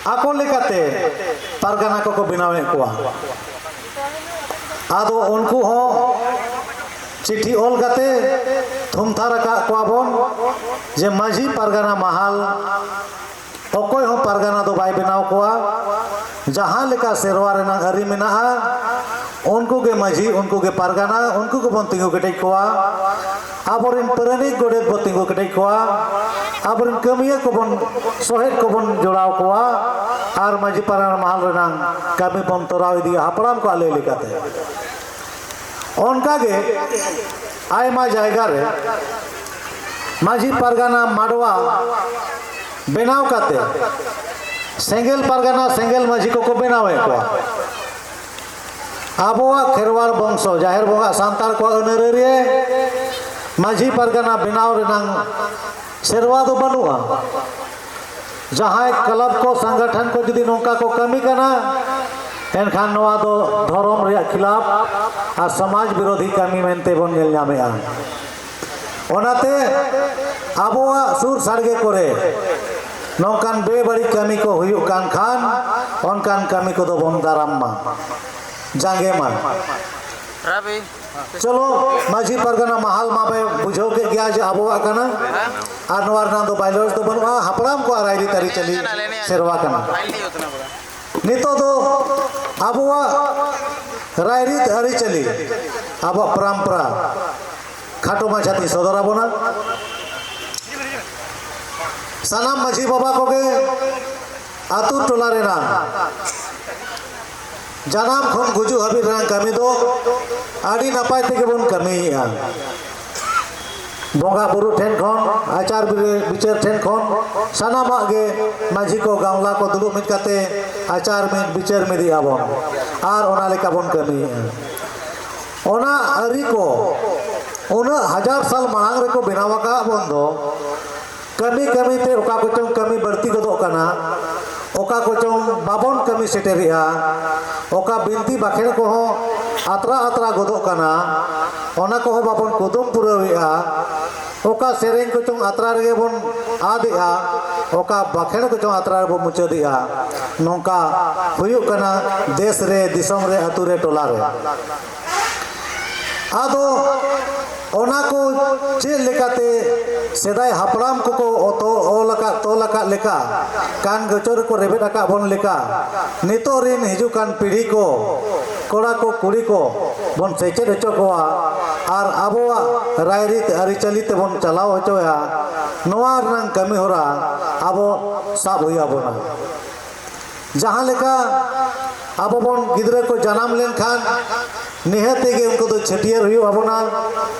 ᱟᱠᱚ ᱞᱮᱠᱟᱛᱮ ᱯᱟᱨᱜᱟᱱᱟ ᱠᱚᱠᱚ ᱵᱮᱱᱟᱣᱮᱫ ᱠᱚᱣᱟ᱾ ᱟᱫᱚ ᱩᱱᱠᱩ ᱦᱚᱸ ᱪᱤᱴᱷᱤ ᱚᱞ ᱠᱟᱛᱮ ᱛᱷᱩᱢ ᱛᱷᱟᱨ ᱟᱠᱟᱫ ᱠᱚᱣᱟ ᱵᱚᱱ ᱡᱮ ᱢᱟᱹᱡᱷᱤ ᱯᱟᱨᱜᱟᱱᱟ ᱢᱟᱦᱟᱞ ᱚᱠᱚᱭ ᱦᱚᱸ ᱯᱟᱨᱜᱟᱱᱟ ᱫᱚ ᱵᱟᱭ ᱵᱮᱱᱟᱣ ᱠᱚᱣᱟ᱾ ᱡᱟᱦᱟᱸ ᱞᱮᱠᱟ ᱥᱮᱨᱣᱟ ᱨᱮᱱᱟᱜ ᱟᱹᱨᱤ ᱢᱮᱱᱟᱜᱼᱟ, ᱩᱱᱠᱩ ᱜᱮ ᱢᱟᱹᱡᱷᱤ, ᱩᱱᱠᱩ ᱜᱮ ᱯᱟᱨᱜᱟᱱᱟ, ᱩᱱᱠᱩ ᱜᱮᱵᱚᱱ ᱛᱤᱸᱜᱩ ᱠᱮᱴᱮᱡ ᱠᱚᱣᱟ᱾ ᱟᱵᱚᱨᱮᱱ ᱯᱟᱨᱟᱱᱤᱠ ᱜᱚᱰᱮᱛ ᱵᱚ ᱛᱤᱸᱜᱩ ᱠᱮᱴᱮᱡ ᱠᱚᱣᱟ᱾ ᱟᱵᱚᱨᱮᱱ ᱠᱟᱹᱢᱤᱭᱟᱹ ᱠᱚᱵᱚᱱ, ᱥᱚᱦᱮᱫ ᱠᱚᱵᱚᱱ ᱡᱚᱲᱟᱣ ᱠᱚᱣᱟ᱾ ᱟᱨ ᱢᱟᱹᱡᱷᱤ ᱯᱟᱨᱜᱟᱱᱟ ᱢᱟᱦᱟᱞ ᱨᱮᱱᱟᱜ ᱠᱟᱹᱢᱤ ᱵᱚᱱ ᱛᱚᱨᱟᱣ ᱤᱫᱤᱭᱟ ᱦᱟᱯᱲᱟᱢ ᱠᱚᱣᱟᱜ ᱞᱟᱹᱭ ᱞᱮᱠᱟᱛᱮ᱾ ᱚᱱᱠᱟᱜᱮ ᱟᱭᱢᱟ ᱡᱟᱭᱜᱟ ᱨᱮ ᱢᱟᱹᱡᱷᱤ ᱯᱟᱨᱜᱟᱱᱟ ᱢᱟᱰᱣᱟ ᱵᱮᱱᱟᱣ ᱠᱟᱛᱮ ᱥᱮᱸᱜᱮᱞ ᱯᱟᱨᱜᱟᱱᱟ, ᱥᱮᱸᱜᱮᱞ ᱢᱟᱹᱡᱷᱤ ᱠᱚᱠᱚ ᱵᱮᱱᱟᱣᱮᱫ ᱠᱚᱣᱟ᱾ ᱟᱵᱚᱣᱟᱜ ᱠᱷᱮᱨᱣᱟᱲ ᱵᱚᱝᱥᱚ, ᱡᱟᱦᱮᱨ ᱵᱚᱸᱜᱟ, ᱥᱟᱱᱛᱟᱲ ᱠᱚᱣᱟᱜ ᱟᱹᱱ ᱟᱹᱨᱤ ᱨᱮ ᱢᱟᱹᱡᱷᱤ ᱯᱟᱨᱜᱟᱱᱟ ᱵᱮᱱᱟᱣ ᱨᱮᱱᱟᱜ ᱥᱮᱨᱣᱟ ᱫᱚ ᱵᱟᱹᱱᱩᱜᱼᱟ᱾ ᱡᱟᱦᱟᱸᱭ ᱠᱞᱟᱵᱽ ᱠᱚ, ᱥᱚᱝᱜᱚᱴᱷᱚᱱ ᱠᱚ ᱡᱩᱫᱤ ᱱᱚᱝᱠᱟ ᱠᱚ ᱠᱟᱹᱢᱤ ᱠᱟᱱᱟ, ᱮᱱᱠᱷᱟᱱ ᱱᱚᱣᱟ ᱫᱚ ᱫᱷᱚᱨᱚᱢ ᱨᱮᱭᱟᱜ ᱠᱷᱤᱞᱟᱯ ᱟᱨ ᱥᱚᱢᱟᱡᱽ ᱵᱤᱨᱳᱫᱷᱤ ᱠᱟᱹᱢᱤ ᱢᱮᱱᱛᱮ ᱵᱚᱱ ᱧᱮᱞ ᱧᱟᱢᱮᱫᱼᱟ᱾ ᱚᱱᱟᱛᱮ ᱟᱵᱚᱣᱟᱜ ᱥᱩᱨ ᱥᱟᱰᱜᱮ ᱠᱚᱨᱮ ᱱᱚᱝᱠᱟᱱ ᱵᱮᱵᱟᱹᱲᱤᱡ ᱠᱟᱹᱢᱤ ᱠᱚ ᱦᱩᱭᱩᱜ ᱠᱟᱱ ᱠᱷᱟᱱ, ᱚᱱᱠᱟᱱ ᱠᱟᱹᱢᱤ ᱠᱚᱫᱚ ᱵᱚᱱ ᱫᱟᱨᱟᱢ ᱢᱟ, ᱡᱟᱸᱜᱮ ᱢᱟ᱾ ᱨᱟᱵᱤ᱾ ᱪᱚᱞᱚ, ᱢᱟᱹᱡᱷᱤ ᱯᱟᱨᱜᱟᱱᱟ ᱢᱟᱦᱟᱞ ᱢᱟ ᱯᱮ ᱵᱩᱡᱷᱟᱹᱣ ᱠᱮᱫ ᱜᱮᱭᱟ ᱡᱮ ᱟᱵᱚᱣᱟᱜ ᱠᱟᱱᱟ, ᱟᱨ ᱱᱚᱣᱟ ᱨᱮᱱᱟᱜ ᱫᱚ ᱵᱟᱭᱞᱚᱡᱽ ᱫᱚ ᱵᱟᱹᱱᱩᱜᱼᱟ, ᱦᱟᱯᱲᱟᱢ ᱠᱚᱣᱟᱜ ᱨᱟᱭᱨᱤᱛ ᱟᱹᱨᱤᱪᱟᱹᱞᱤ ᱥᱮᱨᱣᱟ ᱠᱟᱱᱟ᱾ ᱱᱤᱛᱚᱜ ᱫᱚ ᱟᱵᱚᱣᱟᱜ ᱨᱟᱭᱨᱤᱛ ᱟᱹᱨᱤᱪᱟᱹᱞᱤ, ᱟᱵᱚᱣᱟᱜ ᱯᱚᱨᱚᱢᱯᱚᱨᱟ ᱠᱷᱟᱴᱚ ᱢᱟᱪᱷᱟ ᱛᱤᱧ ᱥᱚᱫᱚᱨ ᱟᱵᱚᱱᱟ᱾ ᱥᱟᱱᱟᱢ ᱢᱟᱹᱡᱷᱤ ᱵᱟᱵᱟ ᱠᱚᱜᱮ ᱟᱹᱛᱩ ᱴᱚᱞᱟ ᱨᱮᱱᱟᱜ ᱡᱟᱱᱟᱢ ᱠᱷᱚᱱ ᱜᱩᱡᱩᱜ ᱦᱟᱹᱵᱤᱡ ᱨᱮᱱᱟᱜ ᱠᱟᱹᱢᱤ ᱫᱚ ᱟᱹᱰᱤ ᱱᱟᱯᱟᱭ ᱛᱮᱜᱮ ᱵᱚᱱ ᱠᱟᱹᱢᱤᱭᱮᱫᱼᱟ᱾ ᱵᱚᱸᱜᱟ ᱵᱩᱨᱩ ᱴᱷᱮᱱ ᱠᱷᱚᱱ, ᱟᱪᱟᱨ ᱵᱤᱨ-, ᱵᱤᱪᱟᱹᱨ ᱴᱷᱮᱱ ᱠᱷᱚᱱ ᱥᱟᱱᱟᱢᱟᱜ ᱜᱮ ᱢᱟᱹᱡᱷᱤ ᱠᱚ, ᱜᱟᱶᱞᱟ ᱠᱚ ᱫᱩᱲᱩᱵ ᱢᱤᱫ ᱠᱟᱛᱮ ᱟᱪᱟᱨ ᱢᱤᱫ ᱵᱤᱪᱟᱹᱨ ᱢᱤᱫᱮᱜᱼᱟ ᱵᱚᱱ, ᱟᱨ ᱚᱱᱟ ᱞᱮᱠᱟ ᱵᱚᱱ ᱠᱟᱹᱢᱤᱭᱮᱫᱼᱟ᱾ ᱚᱱᱟ ᱟᱹᱨᱤ ᱠᱚ ᱩᱱᱟᱹᱜ ᱦᱟᱡᱟᱨ ᱥᱟᱞ ᱢᱟᱲᱟᱝ ᱨᱮᱠᱚ ᱵᱮᱱᱟᱣ ᱟᱠᱟᱫ ᱵᱚᱱ ᱫᱚ, ᱠᱟᱹᱢᱤ ᱠᱟᱹᱢᱤ ᱛᱮ ᱚᱠᱟ ᱠᱚᱪᱚᱝ ᱠᱟᱹᱢᱤ ᱵᱟᱹᱲᱛᱤ ᱜᱚᱫᱚᱜ ᱠᱟᱱᱟ, ᱚᱠᱟ ᱠᱚᱪᱚᱝ ᱵᱟᱵᱚᱱ ᱠᱟᱹᱢᱤ ᱥᱮᱴᱮᱨᱮᱜᱼᱟ, ᱚᱠᱟ ᱵᱤᱱᱛᱤ ᱵᱟᱠᱷᱮᱬ ᱠᱚᱦᱚᱸ ᱟᱛᱨᱟ ᱟᱛᱨᱟ ᱜᱚᱫᱚᱜ ᱠᱟᱱᱟ, ᱚᱱᱟ ᱠᱚᱦᱚᱸ ᱵᱟᱵᱚᱱ ᱠᱩᱫᱩᱢ ᱯᱩᱨᱟᱹᱣᱮᱜᱼᱟ, ᱚᱠᱟ ᱥᱮᱨᱮᱧ ᱠᱚᱪᱚᱝ ᱟᱛᱨᱟ ᱨᱮᱜᱮ ᱵᱚᱱ ᱟᱫᱮᱜᱼᱟ, ᱚᱠᱟ ᱵᱟᱠᱷᱮᱬ ᱠᱚᱪᱚᱝ ᱟᱛᱨᱟ ᱨᱮᱵᱚᱱ ᱢᱩᱪᱟᱹᱫᱮᱜᱼᱟ᱾ ᱱᱚᱝᱠᱟ ᱦᱩᱭᱩᱜ ᱠᱟᱱᱟ ᱫᱮᱥ ᱨᱮ, ᱫᱤᱥᱚᱢ ᱨᱮ, ᱟᱹᱛᱩ ᱨᱮ, ᱴᱚᱞᱟ ᱨᱮ᱾ ᱟᱫᱚ ᱚᱱᱟ ᱠᱚ ᱪᱮᱫ ᱞᱮᱠᱟᱛᱮ ᱥᱮᱫᱟᱭ ᱦᱟᱯᱲᱟᱢ ᱠᱚᱠᱚ ᱚᱛᱚ-, ᱚᱞ ᱟᱠᱟᱫ, ᱛᱚᱞ ᱟᱠᱟᱫ ᱞᱮᱠᱟ, ᱠᱟᱱ ᱜᱚᱪᱚ ᱨᱮᱠᱚ ᱨᱮᱵᱮᱫ ᱟᱠᱟᱫ ᱵᱚᱱ ᱞᱮᱠᱟ, ᱱᱤᱛᱚᱜ ᱨᱤᱱ ᱦᱤᱡᱩᱜ ᱠᱟᱱ ᱯᱤᱲᱦᱤ ᱠᱚ, ᱠᱚᱲᱟ ᱠᱚ, ᱠᱩᱲᱤ ᱠᱚ ᱵᱚᱱ ᱥᱮᱪᱮᱫ ᱦᱚᱪᱚ ᱠᱚᱣᱟ ᱟᱨ ᱟᱵᱚᱣᱟᱜ ᱨᱟᱭᱨᱤᱛ ᱟᱹᱨᱤᱪᱟᱹᱞᱤ ᱛᱮᱵᱚᱱ ᱪᱟᱞᱟᱣ ᱦᱚᱪᱚᱭᱟ, ᱱᱚᱣᱟ ᱨᱮᱱᱟᱜ ᱠᱟᱹᱢᱤ ᱦᱚᱨᱟ ᱟᱵᱚ ᱥᱟᱵ ᱦᱩᱭ ᱟᱵᱚᱱᱟ᱾ ᱡᱟᱦᱟᱸ ᱞᱮᱠᱟ ᱟᱵᱚ ᱵᱚᱱ ᱜᱤᱫᱽᱨᱟᱹ ᱠᱚ ᱡᱟᱱᱟᱢ ᱞᱮᱱᱠᱷᱟᱱ ᱱᱤᱦᱟᱹᱛ ᱜᱮ ᱩᱱᱠᱩ ᱫᱚ ᱪᱷᱟᱹᱴᱭᱟᱹᱨ ᱦᱩᱭᱩᱜ ᱟᱵᱚᱱᱟ᱾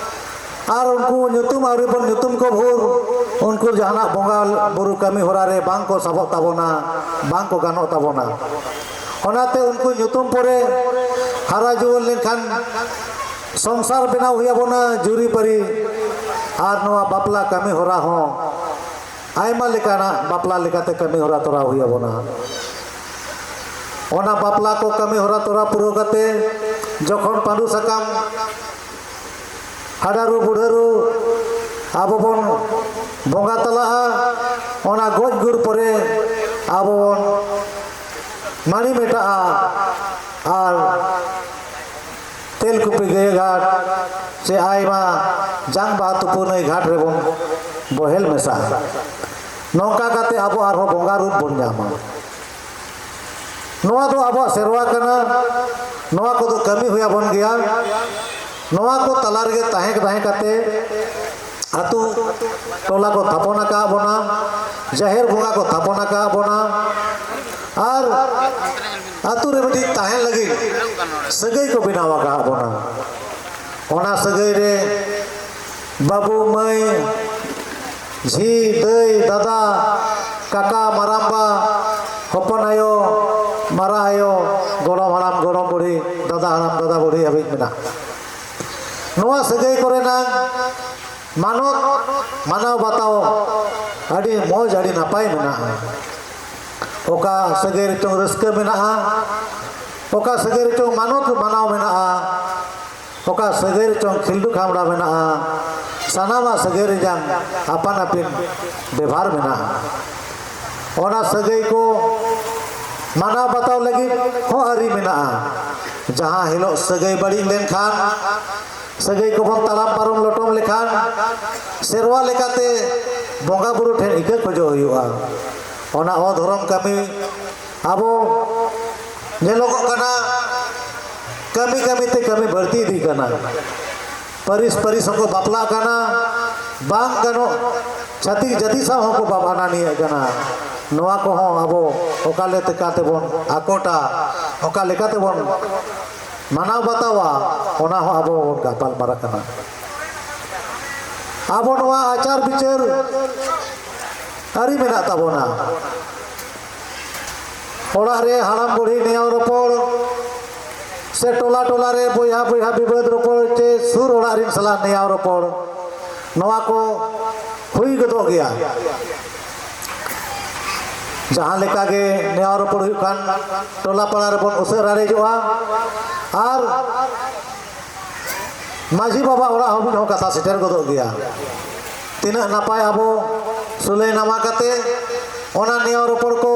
ᱟᱨ ᱩᱱᱠᱩ ᱧᱩᱛᱩᱢ ᱟᱹᱣᱨᱤ ᱵᱚᱱ ᱧᱩᱛᱩᱢ ᱠᱚ ᱵᱷᱳᱨ ᱩᱱᱠᱩ ᱡᱟᱦᱟᱱᱟᱜ ᱵᱚᱸᱜᱟ ᱵᱩᱨᱩ ᱠᱟᱹᱢᱤ ᱦᱚᱨᱟ ᱨᱮ ᱵᱟᱝ ᱠᱚ ᱥᱟᱵᱚᱜ ᱛᱟᱵᱚᱱᱟ, ᱵᱟᱝ ᱠᱚ ᱜᱟᱱᱚᱜ ᱛᱟᱵᱚᱱᱟ᱾ ᱚᱱᱟᱛᱮ ᱩᱱᱠᱩ ᱧᱩᱛᱩᱢ ᱯᱚᱨᱮ ᱦᱟᱨᱟ ᱡᱩᱣᱟᱹᱱ ᱞᱮᱱᱠᱷᱟᱱ ᱥᱚᱝᱥᱟᱨ ᱵᱮᱱᱟᱣ ᱦᱩᱭ ᱟᱵᱚᱱᱟ, ᱡᱩᱨᱤ ᱯᱟᱹᱨᱤ ᱟᱨ ᱱᱚᱣᱟ ᱵᱟᱯᱞᱟ ᱠᱟᱹᱢᱤ ᱦᱚᱨᱟ ᱦᱚᱸ ᱟᱭᱢᱟ ᱞᱮᱠᱟᱱᱟᱜ ᱵᱟᱯᱞᱟ ᱞᱮᱠᱟᱛᱮ ᱠᱟᱹᱢᱤ ᱦᱚᱨᱟ ᱛᱚᱨᱟᱣ ᱦᱩᱭ ᱟᱵᱚᱱᱟ᱾ ᱚᱱᱟ ᱵᱟᱯᱞᱟ ᱠᱚ ᱠᱟᱹᱢᱤ ᱦᱚᱨᱟ ᱛᱚᱨᱟ ᱯᱩᱨᱟᱹᱣ ᱠᱟᱛᱮ ᱡᱚᱠᱷᱚᱱ ᱯᱟᱹᱰᱩ ᱥᱟᱠᱟᱢ ᱦᱟᱰᱟᱨᱩ ᱵᱩᱰᱷᱟᱹᱨᱩ ᱟᱵᱚ ᱵᱚᱱ ᱵᱚᱸᱜᱟ ᱛᱟᱞᱟᱜᱼᱟ, ᱚᱱᱟ ᱜᱚᱡ ᱜᱩᱨ ᱯᱚᱨᱮ ᱟᱵᱚ ᱵᱚᱱ ᱢᱟᱹᱲᱤ ᱢᱮᱴᱟᱜᱼᱟ ᱟᱨ ᱛᱮᱞᱠᱩᱯᱤ ᱜᱟᱹᱭᱟᱹ ᱜᱷᱟᱴ ᱥᱮ ᱟᱭᱢᱟ ᱡᱟᱝ ᱵᱟᱦᱟ ᱛᱩᱯᱩ ᱱᱟᱹᱭ ᱜᱷᱟᱴ ᱨᱮᱵᱚᱱ ᱵᱚᱦᱮᱞ ᱢᱮᱥᱟᱜᱼᱟ᱾ ᱱᱚᱝᱠᱟ ᱠᱟᱛᱮ ᱟᱵᱚ ᱟᱨᱦᱚᱸ ᱵᱚᱸᱜᱟ ᱨᱩᱯ ᱵᱚᱱ ᱧᱟᱢᱟ᱾ ᱱᱚᱣᱟ ᱫᱚ ᱟᱵᱚᱣᱟᱜ ᱥᱮᱨᱣᱟ ᱠᱟᱱᱟ᱾ ᱱᱚᱣᱟ ᱠᱚᱫᱚ ᱠᱟᱹᱢᱤ ᱦᱩᱭ ᱟᱵᱚᱱ ᱜᱮᱭᱟ᱾ ᱱᱚᱣᱟ ᱠᱚ ᱛᱟᱞᱟ ᱨᱮᱜᱮ ᱛᱟᱦᱮᱸ, ᱛᱟᱦᱮᱸ ᱠᱟᱛᱮ ᱟᱹᱛᱩ ᱴᱚᱞᱟ ᱠᱚ ᱛᱷᱟᱯᱚᱱ ᱟᱠᱟᱫ ᱵᱚᱱᱟ, ᱡᱟᱦᱮᱨ ᱵᱚᱸᱜᱟ ᱠᱚ ᱛᱷᱟᱯᱚᱱ ᱟᱠᱟᱫ ᱵᱚᱱᱟ, ᱟᱨ ᱟᱹᱛᱩ ᱨᱮ ᱢᱤᱫᱴᱤᱡ ᱛᱟᱦᱮᱱ ᱞᱟᱹᱜᱤᱫ ᱥᱟᱹᱜᱟᱹᱭ ᱠᱚ ᱵᱮᱱᱟᱣ ᱟᱠᱟᱫ ᱵᱚᱱᱟ᱾ ᱚᱱᱟ ᱥᱟᱹᱜᱟᱹᱭ ᱨᱮ ᱵᱟᱹᱵᱩ, ᱢᱟᱹᱭ, ᱡᱷᱤ, ᱫᱟᱹᱭ, ᱫᱟᱫᱟ, ᱠᱟᱠᱟ, ᱢᱟᱨᱟᱢᱵᱟ, ᱦᱚᱯᱚᱱ ᱟᱭᱳ, ᱢᱟᱨᱟᱝ ᱟᱭᱳ, ᱜᱚᱲᱚᱢ ᱦᱟᱲᱟᱢ, ᱜᱚᱲᱚᱢ ᱵᱩᱲᱦᱤ, ᱫᱟᱫᱟ ᱦᱟᱲᱟᱢ, ᱫᱟᱫᱟ ᱵᱩᱲᱦᱤ ᱦᱟᱹᱵᱤᱡ ᱢᱮᱱᱟᱜᱼᱟ᱾ ᱱᱚᱣᱟ ᱥᱟᱹᱜᱟᱹᱭ ᱠᱚᱨᱮᱱᱟᱜ ᱢᱟᱱᱚᱛ ᱢᱟᱱᱟᱣ ᱵᱟᱛᱟᱣ ᱟᱹᱰᱤ ᱢᱚᱡᱽ, ᱟᱹᱰᱤ ᱱᱟᱯᱟᱭ ᱢᱮᱱᱟᱜᱼᱟ᱾ ᱚᱠᱟ ᱥᱟᱹᱜᱟᱹᱭ ᱨᱮᱪᱚᱝ ᱨᱟᱹᱥᱠᱟᱹ ᱢᱮᱱᱟᱜᱼᱟ, ᱚᱠᱟ ᱥᱟᱹᱜᱟᱹᱭ ᱨᱮᱪᱚᱝ ᱢᱟᱱᱚᱛ ᱢᱟᱱᱟᱣ ᱢᱮᱱᱟᱜᱼᱟ, ᱚᱠᱟ ᱥᱟᱹᱜᱟᱹᱭ ᱨᱮᱪᱚᱝ ᱠᱷᱤᱞᱰᱩ ᱠᱷᱟᱢᱲᱟ ᱢᱮᱱᱟᱜᱼᱟ, ᱥᱟᱱᱟᱢᱟᱜ ᱥᱟᱹᱜᱟᱹᱭ ᱨᱮᱭᱟᱝ ᱟᱯᱟᱱ ᱟᱹᱯᱤᱱ ᱵᱮᱵᱷᱟᱨ ᱢᱮᱱᱟᱜᱼᱟ᱾ ᱚᱱᱟ ᱥᱟᱹᱜᱟᱹᱭ ᱠᱚ ᱢᱟᱱᱟᱣ ᱵᱟᱛᱟᱣ ᱞᱟᱹᱜᱤᱫ ᱦᱚᱸ ᱟᱹᱨᱤ ᱢᱮᱱᱟᱜᱼᱟ᱾ ᱡᱟᱦᱟᱸ ᱦᱤᱞᱳᱜ ᱥᱟᱹᱜᱟᱹᱭ ᱵᱟᱹᱲᱤᱡ ᱞᱮᱱᱠᱷᱟᱱ ᱥᱟᱹᱜᱟᱹᱭ ᱠᱚᱵᱚᱱ ᱛᱟᱲᱟᱢ ᱯᱟᱨᱚᱢ ᱞᱚᱴᱚᱢ ᱞᱮᱠᱷᱟᱱ ᱥᱮᱨᱣᱟ ᱞᱮᱠᱟᱛᱮ ᱵᱚᱸᱜᱟ ᱵᱩᱨᱩ ᱴᱷᱮᱱ ᱤᱠᱟᱹ ᱠᱷᱚᱡᱚᱜ ᱦᱩᱭᱩᱜᱼᱟ᱾ ᱚᱱᱟ ᱚᱫᱷᱚᱨᱚᱢ ᱠᱟᱹᱢᱤ ᱟᱵᱚ ᱧᱮᱞᱚᱜᱚᱜ ᱠᱟᱱᱟ, ᱠᱟᱹᱢᱤ ᱠᱟᱹᱢᱤ ᱛᱮ ᱠᱟᱹᱢᱤ ᱵᱟᱹᱲᱛᱤ ᱤᱫᱤᱜ ᱠᱟᱱᱟ᱾ ᱯᱟᱹᱨᱤᱥ ᱯᱟᱹᱨᱤᱥ ᱦᱚᱸᱠᱚ ᱵᱟᱯᱞᱟᱜ ᱠᱟᱱᱟ, ᱵᱟᱝ ᱜᱟᱱᱚᱜ ᱪᱷᱟᱹᱛᱤᱠ ᱡᱟᱹᱛᱤ ᱥᱟᱶ ᱦᱚᱸᱠᱚ ᱵᱟᱯᱞᱟ ᱱᱤᱭᱟᱹᱜ ᱠᱟᱱᱟ᱾ ᱱᱚᱣᱟ ᱠᱚᱦᱚᱸ ᱟᱵᱚ ᱚᱠᱟ ᱞᱮᱠᱟ ᱛᱮᱵᱚᱱ ᱟᱠᱚᱴᱟ, ᱚᱠᱟ ᱞᱮᱠᱟ ᱛᱮᱵᱚᱱ ᱢᱟᱱᱟᱣ ᱵᱟᱛᱟᱣᱟ, ᱚᱱᱟ ᱦᱚᱸ ᱟᱵᱚ ᱵᱚᱱ ᱜᱟᱯᱟᱞ ᱢᱟᱨᱟᱜ ᱠᱟᱱᱟ᱾ ᱟᱵᱚ ᱱᱚᱣᱟ ᱟᱪᱟᱨ ᱵᱤᱪᱟᱹᱨ ᱟᱹᱨᱤ ᱢᱮᱱᱟᱜ ᱛᱟᱵᱚᱱᱟ᱾ ᱚᱲᱟᱜ ᱨᱮ ᱦᱟᱲᱟᱢ ᱵᱩᱲᱦᱤ ᱱᱮᱭᱟᱣ ᱨᱚᱯᱚᱲ, ᱥᱮ ᱴᱚᱞᱟ ᱴᱚᱞᱟ ᱨᱮ ᱵᱚᱭᱦᱟ ᱵᱚᱭᱦᱟ ᱵᱤᱵᱟᱹᱫ ᱨᱚᱯᱚᱲ, ᱪᱮ ᱥᱩᱨ ᱚᱲᱟᱜ ᱨᱤᱱ ᱥᱟᱞᱟᱜ ᱱᱮᱭᱟᱣ ᱨᱚᱯᱚᱲ, ᱱᱚᱣᱟ ᱠᱚ ᱦᱩᱭ ᱜᱚᱫᱚᱜ ᱜᱮᱭᱟ᱾ ᱡᱟᱦᱟᱸ ᱞᱮᱠᱟ ᱜᱮ ᱱᱮᱭᱟᱣ ᱨᱚᱯᱚᱲ ᱦᱩᱭᱩᱜ ᱠᱷᱟᱱ, ᱴᱚᱞᱟ ᱯᱟᱲᱟ ᱨᱮᱵᱚᱱ ᱩᱥᱟᱹᱨᱟ ᱨᱟᱲᱮᱡᱚᱜᱼᱟ᱾ ᱟᱨ ᱢᱟᱹᱡᱷᱤ ᱵᱟᱵᱟ ᱚᱲᱟᱜ ᱦᱟᱹᱵᱤᱡ ᱦᱚᱸ ᱠᱟᱛᱷᱟ ᱥᱮᱴᱮᱨ ᱜᱚᱫᱚᱜ ᱜᱮᱭᱟ᱾ ᱛᱤᱱᱟᱹᱜ ᱱᱟᱯᱟᱭ ᱟᱵᱚ ᱥᱩᱞᱟᱹᱭ ᱱᱟᱢᱟ ᱠᱟᱛᱮ ᱚᱱᱟ ᱱᱮᱭᱟᱣ ᱨᱚᱯᱚᱲ ᱠᱚ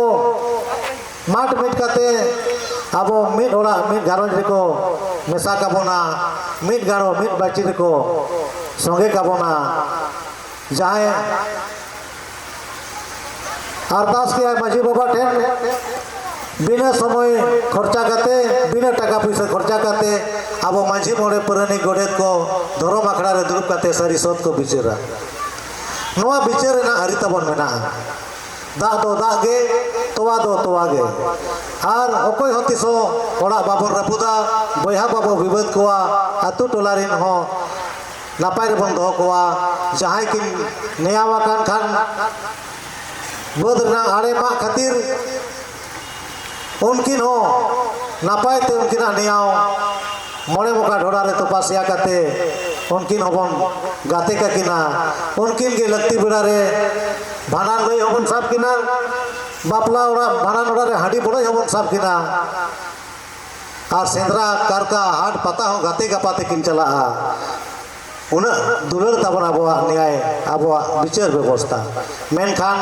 ᱢᱟᱴ ᱢᱤᱫ ᱠᱟᱛᱮ ᱟᱵᱚ ᱢᱤᱫ ᱚᱲᱟᱜ ᱢᱤᱫ ᱜᱷᱟᱨᱚᱸᱡᱽ ᱨᱮᱠᱚ ᱢᱮᱥᱟ ᱠᱟᱵᱚᱱᱟ, ᱢᱤᱫ ᱜᱟᱲᱚ ᱢᱤᱫ ᱵᱟᱹᱪᱤ ᱨᱮᱠᱚ ᱥᱚᱸᱜᱮ ᱠᱟᱵᱚᱱᱟ᱾ ᱡᱟᱦᱟᱸᱭ ᱟᱨᱫᱟᱥ ᱠᱮᱜᱼᱟᱭ ᱢᱟᱹᱡᱷᱤ ᱵᱟᱵᱟ ᱴᱷᱮᱱ, ᱵᱤᱱᱟᱹ ᱥᱚᱢᱚᱭ ᱠᱷᱚᱨᱪᱟ ᱠᱟᱛᱮ, ᱵᱤᱱᱟᱹ ᱴᱟᱠᱟ ᱯᱩᱭᱥᱟᱹ ᱠᱷᱚᱨᱪᱟ ᱠᱟᱛᱮ ᱟᱵᱚ ᱢᱟᱹᱡᱷᱤ, ᱢᱚᱬᱮ ᱯᱟᱨᱟᱱᱤᱠ, ᱜᱚᱰᱮᱛ ᱠᱚ ᱫᱷᱚᱨᱚᱢ ᱟᱠᱷᱲᱟ ᱨᱮ ᱫᱩᱲᱩᱵ ᱠᱟᱛᱮ ᱥᱟᱹᱨᱤ ᱥᱚᱛ ᱠᱚ ᱵᱤᱪᱟᱹᱨᱟ᱾ ᱱᱚᱣᱟ ᱵᱤᱪᱟᱹᱨ ᱨᱮᱱᱟᱜ ᱟᱹᱨᱤ ᱛᱟᱵᱚᱱ ᱢᱮᱱᱟᱜᱼᱟ᱾ ᱫᱟᱜ ᱫᱚ ᱫᱟᱜ ᱜᱮ, ᱛᱚᱣᱟ ᱫᱚ ᱛᱚᱣᱟ ᱜᱮ᱾ ᱟᱨ ᱚᱠᱚᱭ ᱦᱚᱸ ᱛᱤᱥ ᱦᱚᱸ ᱚᱲᱟᱜ ᱵᱟᱵᱚᱱ ᱨᱟᱹᱯᱩᱫᱟ, ᱵᱚᱭᱦᱟ ᱵᱟᱵᱚ ᱵᱤᱵᱟᱹᱫ ᱠᱚᱣᱟ, ᱟᱹᱛᱩ ᱴᱚᱞᱟ ᱨᱮᱱ ᱦᱚᱸ ᱱᱟᱯᱟᱭ ᱨᱮᱵᱚᱱ ᱫᱚᱦᱚ ᱠᱚᱣᱟ᱾ ᱡᱟᱦᱟᱸᱭ ᱠᱤᱱ ᱱᱮᱭᱟᱣ ᱟᱠᱟᱱ ᱠᱷᱟᱱ ᱵᱟᱹᱫᱽ ᱨᱮᱱᱟᱜ ᱟᱲᱮ ᱢᱟᱜ ᱠᱷᱟᱹᱛᱤᱨ ᱩᱱᱠᱤᱱ ᱦᱚᱸ ᱱᱟᱯᱟᱭ ᱛᱮ ᱩᱱᱠᱤᱱᱟᱜ ᱱᱮᱭᱟᱣ ᱢᱚᱬᱮ ᱢᱚᱠᱟ ᱰᱷᱚᱲᱟ ᱨᱮ ᱛᱚᱯᱟ ᱥᱮᱭᱟ ᱠᱟᱛᱮ ᱩᱱᱠᱤᱱ ᱦᱚᱸᱵᱚᱱ ᱜᱟᱛᱮ ᱠᱟᱠᱤᱱᱟ᱾ ᱩᱱᱠᱤᱱ ᱜᱮ ᱞᱟᱹᱠᱛᱤ ᱵᱮᱲᱟ ᱨᱮ ᱵᱷᱟᱸᱰᱟᱱ ᱞᱟᱹᱭ ᱦᱚᱸᱵᱚᱱ ᱥᱟᱵ ᱠᱤᱱᱟ, ᱵᱟᱯᱞᱟ ᱚᱲᱟᱜ, ᱵᱷᱟᱸᱰᱟᱱ ᱚᱲᱟᱜ ᱨᱮ ᱦᱟᱺᱰᱤ ᱵᱚᱰᱚᱡ ᱦᱚᱸᱵᱚᱱ ᱥᱟᱵ ᱠᱤᱱᱟ᱾ ᱟᱨ ᱥᱮᱸᱫᱽᱨᱟ, ᱠᱟᱨᱠᱟ, ᱦᱟᱴ, ᱯᱟᱛᱟ ᱦᱚᱸ ᱜᱟᱛᱮ ᱜᱟᱯᱟᱛᱮ ᱠᱤᱱ ᱪᱟᱞᱟᱜᱼᱟ᱾ ᱩᱱᱟᱹᱜ ᱫᱩᱞᱟᱹᱲ ᱛᱟᱵᱚᱱ ᱟᱵᱚᱣᱟᱜ ᱱᱮᱭᱟᱭ, ᱟᱵᱚᱣᱟᱜ ᱵᱤᱪᱟᱹᱨ ᱵᱮᱵᱚᱥᱛᱷᱟ᱾ ᱢᱮᱱᱠᱷᱟᱱ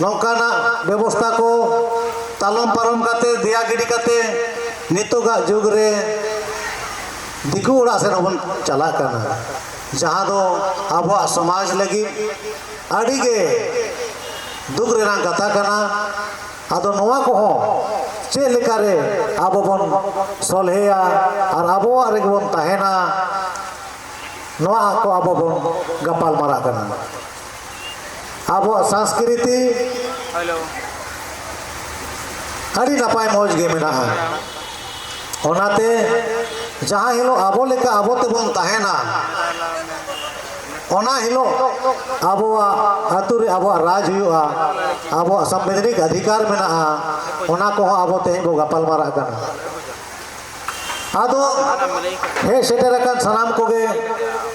ᱱᱚᱝᱠᱟᱱᱟᱜ ᱵᱮᱵᱚᱥᱛᱷᱟ ᱠᱚ ᱛᱟᱞᱚᱢ ᱯᱟᱨᱚᱢ ᱠᱟᱛᱮ, ᱫᱮᱭᱟ ᱜᱤᱰᱤ ᱠᱟᱛᱮ, ᱱᱤᱛᱚᱜᱟᱜ ᱡᱩᱜᱽ ᱨᱮ ᱫᱤᱠᱩ ᱚᱲᱟᱜ ᱥᱮᱫ ᱦᱚᱸᱵᱚᱱ ᱪᱟᱞᱟᱜ ᱠᱟᱱᱟ, ᱡᱟᱦᱟᱸ ᱫᱚ ᱟᱵᱚᱣᱟᱜ ᱥᱚᱢᱟᱡᱽ ᱞᱟᱹᱜᱤᱫ ᱟᱹᱰᱤ ᱜᱮ ᱫᱩᱠ ᱨᱮᱱᱟᱜ ᱠᱟᱛᱷᱟ ᱠᱟᱱᱟ᱾ ᱟᱫᱚ ᱱᱚᱣᱟ ᱠᱚᱦᱚᱸ ᱪᱮᱫ ᱞᱮᱠᱟᱨᱮ ᱟᱵᱚ ᱵᱚᱱ ᱥᱚᱞᱦᱮᱭᱟ ᱟᱨ ᱟᱵᱚᱣᱟᱜ ᱨᱮᱜᱮ ᱵᱚᱱ ᱛᱟᱦᱮᱱᱟ, ᱱᱚᱣᱟ ᱠᱚ ᱟᱵᱚ ᱵᱚᱱ ᱜᱟᱯᱟᱞ ᱢᱟᱨᱟᱜ ᱠᱟᱱᱟ᱾ ᱟᱵᱚᱣᱟᱜ ᱥᱚᱝᱥᱠᱨᱤᱛᱤ ᱟᱹᱰᱤ ᱱᱟᱯᱟᱭ ᱢᱚᱡᱽ ᱜᱮ ᱢᱮᱱᱟᱜᱼᱟ᱾ ᱚᱱᱟᱛᱮ ᱡᱟᱦᱟᱸ ᱦᱤᱞᱳᱜ ᱟᱵᱚ ᱞᱮᱠᱟ ᱟᱵᱚ ᱛᱮᱵᱚᱱ ᱛᱟᱦᱮᱱᱟ, ᱚᱱᱟ ᱦᱤᱞᱳᱜ ᱟᱵᱚᱣᱟᱜ ᱟᱹᱛᱩ ᱨᱮ ᱟᱵᱚᱣᱟᱜ ᱨᱟᱡᱽ ᱦᱩᱭᱩᱜᱼᱟ, ᱟᱵᱚᱣᱟᱜ ᱥᱟᱢᱵᱤᱫᱷᱟᱱᱤᱠ ᱚᱫᱷᱤᱠᱟᱨ ᱢᱮᱱᱟᱜᱼᱟ, ᱚᱱᱟ ᱠᱚᱦᱚᱸ ᱟᱵᱚ ᱛᱮᱦᱮᱧ ᱵᱚ ᱜᱟᱯᱟᱞ ᱢᱟᱨᱟᱜ ᱠᱟᱱᱟ᱾ ᱟᱫᱚ ᱦᱮᱡ ᱥᱮᱴᱮᱨ ᱟᱠᱟᱱ ᱥᱟᱱᱟᱢ ᱠᱚᱜᱮ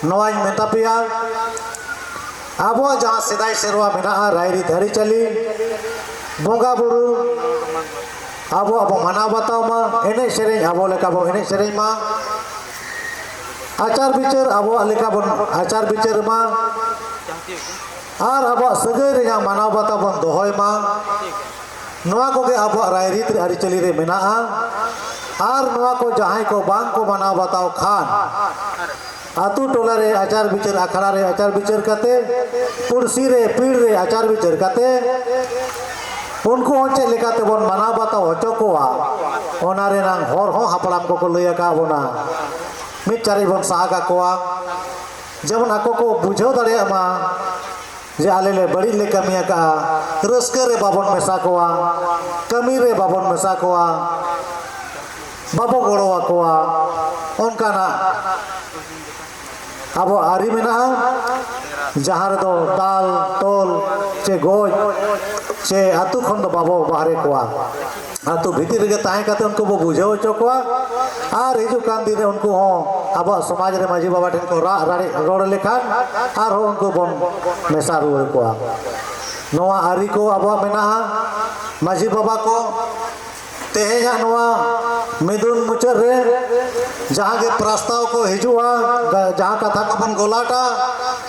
ᱱᱚᱣᱟᱧ ᱢᱮᱛᱟ ᱯᱮᱭᱟ, ᱟᱵᱚᱣᱟᱜ ᱡᱟᱦᱟᱸ ᱥᱮᱫᱟᱭ ᱥᱮᱨᱣᱟ ᱢᱮᱱᱟᱜᱼᱟ, ᱨᱟᱭᱨᱤᱛ ᱟᱹᱨᱤᱪᱟᱹᱞᱤ, ᱵᱚᱸᱜᱟ ᱵᱩᱨᱩ ᱟᱵᱚᱣᱟᱜ ᱵᱚ ᱢᱟᱱᱟᱣ ᱵᱟᱛᱟᱣ ᱢᱟ, ᱮᱱᱮᱡ ᱥᱮᱨᱮᱧ ᱟᱵᱚ ᱞᱮᱠᱟ ᱵᱚ ᱮᱱᱮᱡ ᱥᱮᱨᱮᱧ ᱢᱟ, ᱟᱪᱟᱨ ᱵᱤᱪᱟᱹᱨ ᱟᱵᱚᱣᱟᱜ ᱞᱮᱠᱟ ᱵᱚᱱ ᱟᱪᱟᱨ ᱵᱤᱪᱟᱹᱨ ᱢᱟ, ᱟᱨ ᱟᱵᱚᱣᱟᱜ ᱥᱟᱹᱜᱟᱹᱭ ᱨᱮᱭᱟᱜ ᱢᱟᱱᱟᱣ ᱵᱟᱛᱟᱣ ᱵᱚᱱ ᱫᱚᱦᱚᱭ ᱢᱟ᱾ ᱱᱚᱣᱟ ᱠᱚᱜᱮ ᱟᱵᱚᱣᱟᱜ ᱨᱟᱭᱨᱤᱛ ᱨᱮ, ᱟᱹᱨᱤᱪᱟᱹᱞᱤ ᱨᱮ ᱢᱮᱱᱟᱜᱼᱟ᱾ ᱟᱨ ᱱᱚᱣᱟ ᱠᱚ ᱡᱟᱦᱟᱸᱭ ᱠᱚ ᱵᱟᱝ ᱠᱚ ᱢᱟᱱᱟᱣ ᱵᱟᱛᱟᱣ ᱠᱷᱟᱱ, ᱟᱛᱳ ᱴᱚᱞᱟ ᱨᱮ ᱟᱪᱟᱨ ᱵᱤᱪᱟᱹᱨ, ᱟᱠᱷᱲᱟ ᱨᱮ ᱟᱪᱟᱨ ᱵᱤᱪᱟᱹᱨ ᱠᱟᱛᱮ, ᱯᱩᱲᱥᱤ ᱨᱮ, ᱯᱤᱲ ᱨᱮ ᱟᱪᱟᱨ ᱵᱤᱪᱟᱹᱨ ᱠᱟᱛᱮ, ᱩᱱᱠᱩ ᱦᱚᱸ ᱪᱮᱫ ᱞᱮᱠᱟ ᱛᱮᱵᱚᱱ ᱢᱟᱱᱟᱣ ᱵᱟᱛᱟᱣ ᱦᱚᱪᱚ ᱠᱚᱣᱟ, ᱚᱱᱟ ᱨᱮᱱᱟᱝ ᱦᱚᱨ ᱦᱚᱸ ᱦᱟᱯᱲᱟᱢ ᱠᱚᱠᱚ ᱞᱟᱹᱭ ᱟᱠᱟᱫ ᱵᱚᱱᱟ᱾ ᱢᱤᱫ ᱪᱟᱨᱮᱡ ᱵᱚᱱ ᱥᱟᱦᱟ ᱠᱟᱠᱚᱣᱟ, ᱡᱮᱢᱚᱱ ᱟᱠᱚ ᱠᱚ ᱵᱩᱡᱷᱟᱹᱣ ᱫᱟᱲᱮᱭᱟᱜ ᱢᱟ ᱡᱮ ᱟᱞᱮ ᱞᱮ ᱵᱟᱹᱲᱤᱡ ᱞᱮ ᱠᱟᱹᱢᱤ ᱟᱠᱟᱫᱼᱟ᱾ ᱨᱟᱹᱥᱠᱟᱹ ᱨᱮ ᱵᱟᱵᱚᱱ ᱢᱮᱥᱟ ᱠᱚᱣᱟ, ᱠᱟᱹᱢᱤ ᱨᱮ ᱵᱟᱵᱚᱱ ᱢᱮᱥᱟ ᱠᱚᱣᱟ, ᱵᱟᱵᱚ ᱜᱚᱲᱚ ᱟᱠᱚᱣᱟ, ᱚᱱᱠᱟᱱᱟᱜ ᱟᱵᱚ ᱟᱹᱨᱤ ᱢᱮᱱᱟᱜᱼᱟ, ᱡᱟᱦᱟᱸ ᱨᱮᱫᱚ ᱫᱟᱞ, ᱛᱚᱞ, ᱪᱮ ᱜᱚᱡ, ᱪᱮ ᱟᱹᱛᱩ ᱠᱷᱚᱱ ᱫᱚ ᱵᱟᱵᱚ ᱵᱟᱦᱨᱮ ᱠᱚᱣᱟ᱾ ᱟᱹᱛᱩ ᱵᱷᱤᱛᱤᱨ ᱨᱮᱜᱮ ᱛᱟᱦᱮᱸ ᱠᱟᱛᱮ ᱩᱱᱠᱩ ᱵᱚ ᱵᱩᱡᱷᱟᱹᱣ ᱦᱚᱪᱚ ᱠᱚᱣᱟ, ᱟᱨ ᱦᱤᱡᱩᱜ ᱠᱟᱱ ᱫᱤᱱ ᱨᱮ ᱩᱱᱠᱩ ᱦᱚᱸ ᱟᱵᱚᱣᱟᱜ ᱥᱚᱢᱟᱡᱽ ᱨᱮ ᱢᱟᱹᱡᱷᱤ ᱵᱟᱵᱟ ᱴᱷᱮᱱ ᱠᱚ ᱨᱟᱜ ᱨᱟᱲᱮᱡ ᱨᱚᱲ ᱞᱮᱠᱷᱟᱱ ᱟᱨᱦᱚᱸ ᱩᱱᱠᱩ ᱵᱚᱱ ᱢᱮᱥᱟ ᱨᱩᱣᱟᱹᱲ ᱠᱚᱣᱟ᱾ ᱱᱚᱣᱟ ᱟᱹᱨᱤ ᱠᱚ ᱟᱵᱚᱣᱟᱜ ᱢᱮᱱᱟᱜᱼᱟ᱾ ᱢᱟᱹᱡᱷᱤ ᱵᱟᱵᱟ ᱠᱚ, ᱛᱮᱦᱮᱧᱟᱜ ᱱᱚᱣᱟ ᱢᱤᱫᱩᱱ ᱢᱩᱪᱟᱹᱫ ᱨᱮ ᱡᱟᱦᱟᱸ ᱜᱮ ᱯᱨᱟᱥᱛᱟᱵ ᱠᱚ ᱦᱤᱡᱩᱜᱼᱟ, ᱡᱟᱦᱟᱸ ᱠᱟᱛᱷᱟ ᱠᱚᱵᱚᱱ ᱜᱚᱞᱟᱴᱟ,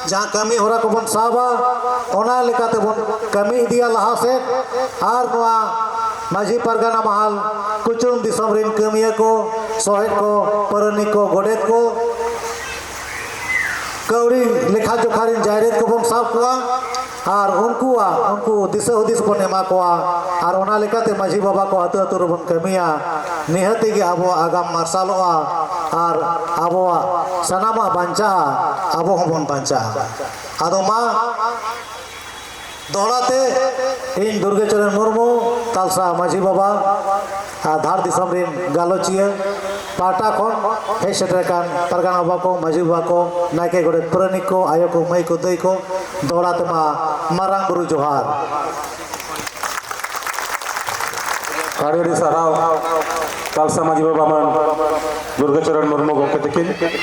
ᱡᱟᱦᱟᱸ ᱠᱟᱹᱢᱤ ᱦᱚᱨᱟ ᱠᱚᱵᱚᱱ ᱥᱟᱵᱟ, ᱚᱱᱟ ᱞᱮᱠᱟᱛᱮ ᱵᱚᱱ ᱠᱟᱹᱢᱤ ᱤᱫᱤᱭᱟ ᱞᱟᱦᱟ ᱥᱮᱫ᱾ ᱟᱨ ᱱᱚᱣᱟ ᱢᱟᱹᱡᱷᱤ ᱯᱟᱨᱜᱟᱱᱟ ᱢᱟᱦᱟᱞ ᱠᱩᱪᱩᱝ ᱫᱤᱥᱚᱢ ᱨᱮᱱ ᱠᱟᱹᱢᱤᱭᱟᱹ ᱠᱚ, ᱥᱚᱦᱮᱫ ᱠᱚ, ᱯᱟᱨᱟᱱᱤᱠ ᱠᱚ, ᱜᱚᱰᱮᱛ ᱠᱚ, ᱠᱟᱹᱣᱰᱤ ᱞᱮᱠᱷᱟ ᱡᱚᱠᱷᱟ ᱨᱮᱱ ᱡᱟᱭᱨᱮᱛ ᱠᱚᱵᱚᱱ ᱥᱟᱵ ᱠᱚᱣᱟ ᱟᱨ ᱩᱱᱠᱩᱣᱟᱜ, ᱩᱱᱠᱩ ᱫᱤᱥᱟᱹ ᱦᱩᱫᱤᱥ ᱵᱚᱱ ᱮᱢᱟ ᱠᱚᱣᱟ ᱟᱨ ᱚᱱᱟ ᱞᱮᱠᱟᱛᱮ ᱢᱟᱹᱡᱷᱤ ᱵᱟᱵᱟ ᱠᱚ ᱟᱹᱛᱩ ᱟᱹᱛᱩ ᱨᱮᱵᱚᱱ ᱠᱟᱹᱢᱤᱭᱟ᱾ ᱱᱤᱦᱟᱹᱛ ᱜᱮ ᱟᱵᱚᱣᱟᱜ ᱟᱜᱟᱢ ᱢᱟᱨᱥᱟᱞᱚᱜᱼᱟ ᱟᱨ ᱟᱵᱚᱣᱟᱜ ᱥᱟᱱᱟᱢᱟᱜ ᱵᱟᱧᱪᱟᱜᱼᱟ, ᱟᱵᱚ ᱦᱚᱸᱵᱚᱱ ᱵᱟᱧᱪᱟᱜᱼᱟ᱾ ᱟᱫᱚ ᱢᱟ ᱫᱚᱦᱲᱟ ᱛᱮ ᱤᱧ ᱫᱩᱨᱜᱟᱪᱚᱨᱚᱱ ᱢᱩᱨᱢᱩ, ᱛᱟᱞᱥᱟ ᱢᱟᱹᱡᱷᱤ ᱵᱟᱵᱟ ᱟᱨ ᱫᱷᱟᱲ ᱫᱤᱥᱚᱢ ᱨᱮᱱ ᱜᱟᱞᱚᱪᱤᱭᱟᱹ ᱯᱟᱦᱴᱟ ᱠᱷᱚᱱ ᱦᱮᱡ ᱥᱮᱴᱮᱨ ᱟᱠᱟᱱ ᱯᱟᱨᱜᱟᱱᱟ ᱵᱟᱵᱟ ᱠᱚ, ᱢᱟᱹᱡᱷᱤ ᱵᱟᱵᱟ ᱠᱚ, ᱱᱟᱭᱠᱮ, ᱜᱚᱰᱮᱛ, ᱯᱟᱨᱟᱱᱤᱠ ᱠᱚ, ᱟᱭᱳ ᱠᱚ, ᱢᱟᱹᱭ ᱠᱚ, ᱫᱟᱹᱭ ᱠᱚ, ᱫᱚᱦᱲᱟ ᱛᱮᱢᱟ ᱢᱟᱨᱟᱝ ᱵᱩᱨᱩ ᱡᱚᱦᱟᱨ᱾ ᱟᱹᱰᱤ ᱟᱹᱰᱤ ᱥᱟᱨᱦᱟᱣ ᱛᱟᱞᱥᱟ ᱢᱟᱹᱡᱷᱤ ᱵᱟᱵᱟ ᱢᱟᱱ ᱫᱩᱨᱜᱟᱪᱚᱨᱚᱱ ᱢᱩᱨᱢᱩ ᱜᱚᱢᱠᱮ ᱛᱟᱹᱠᱤᱱ᱾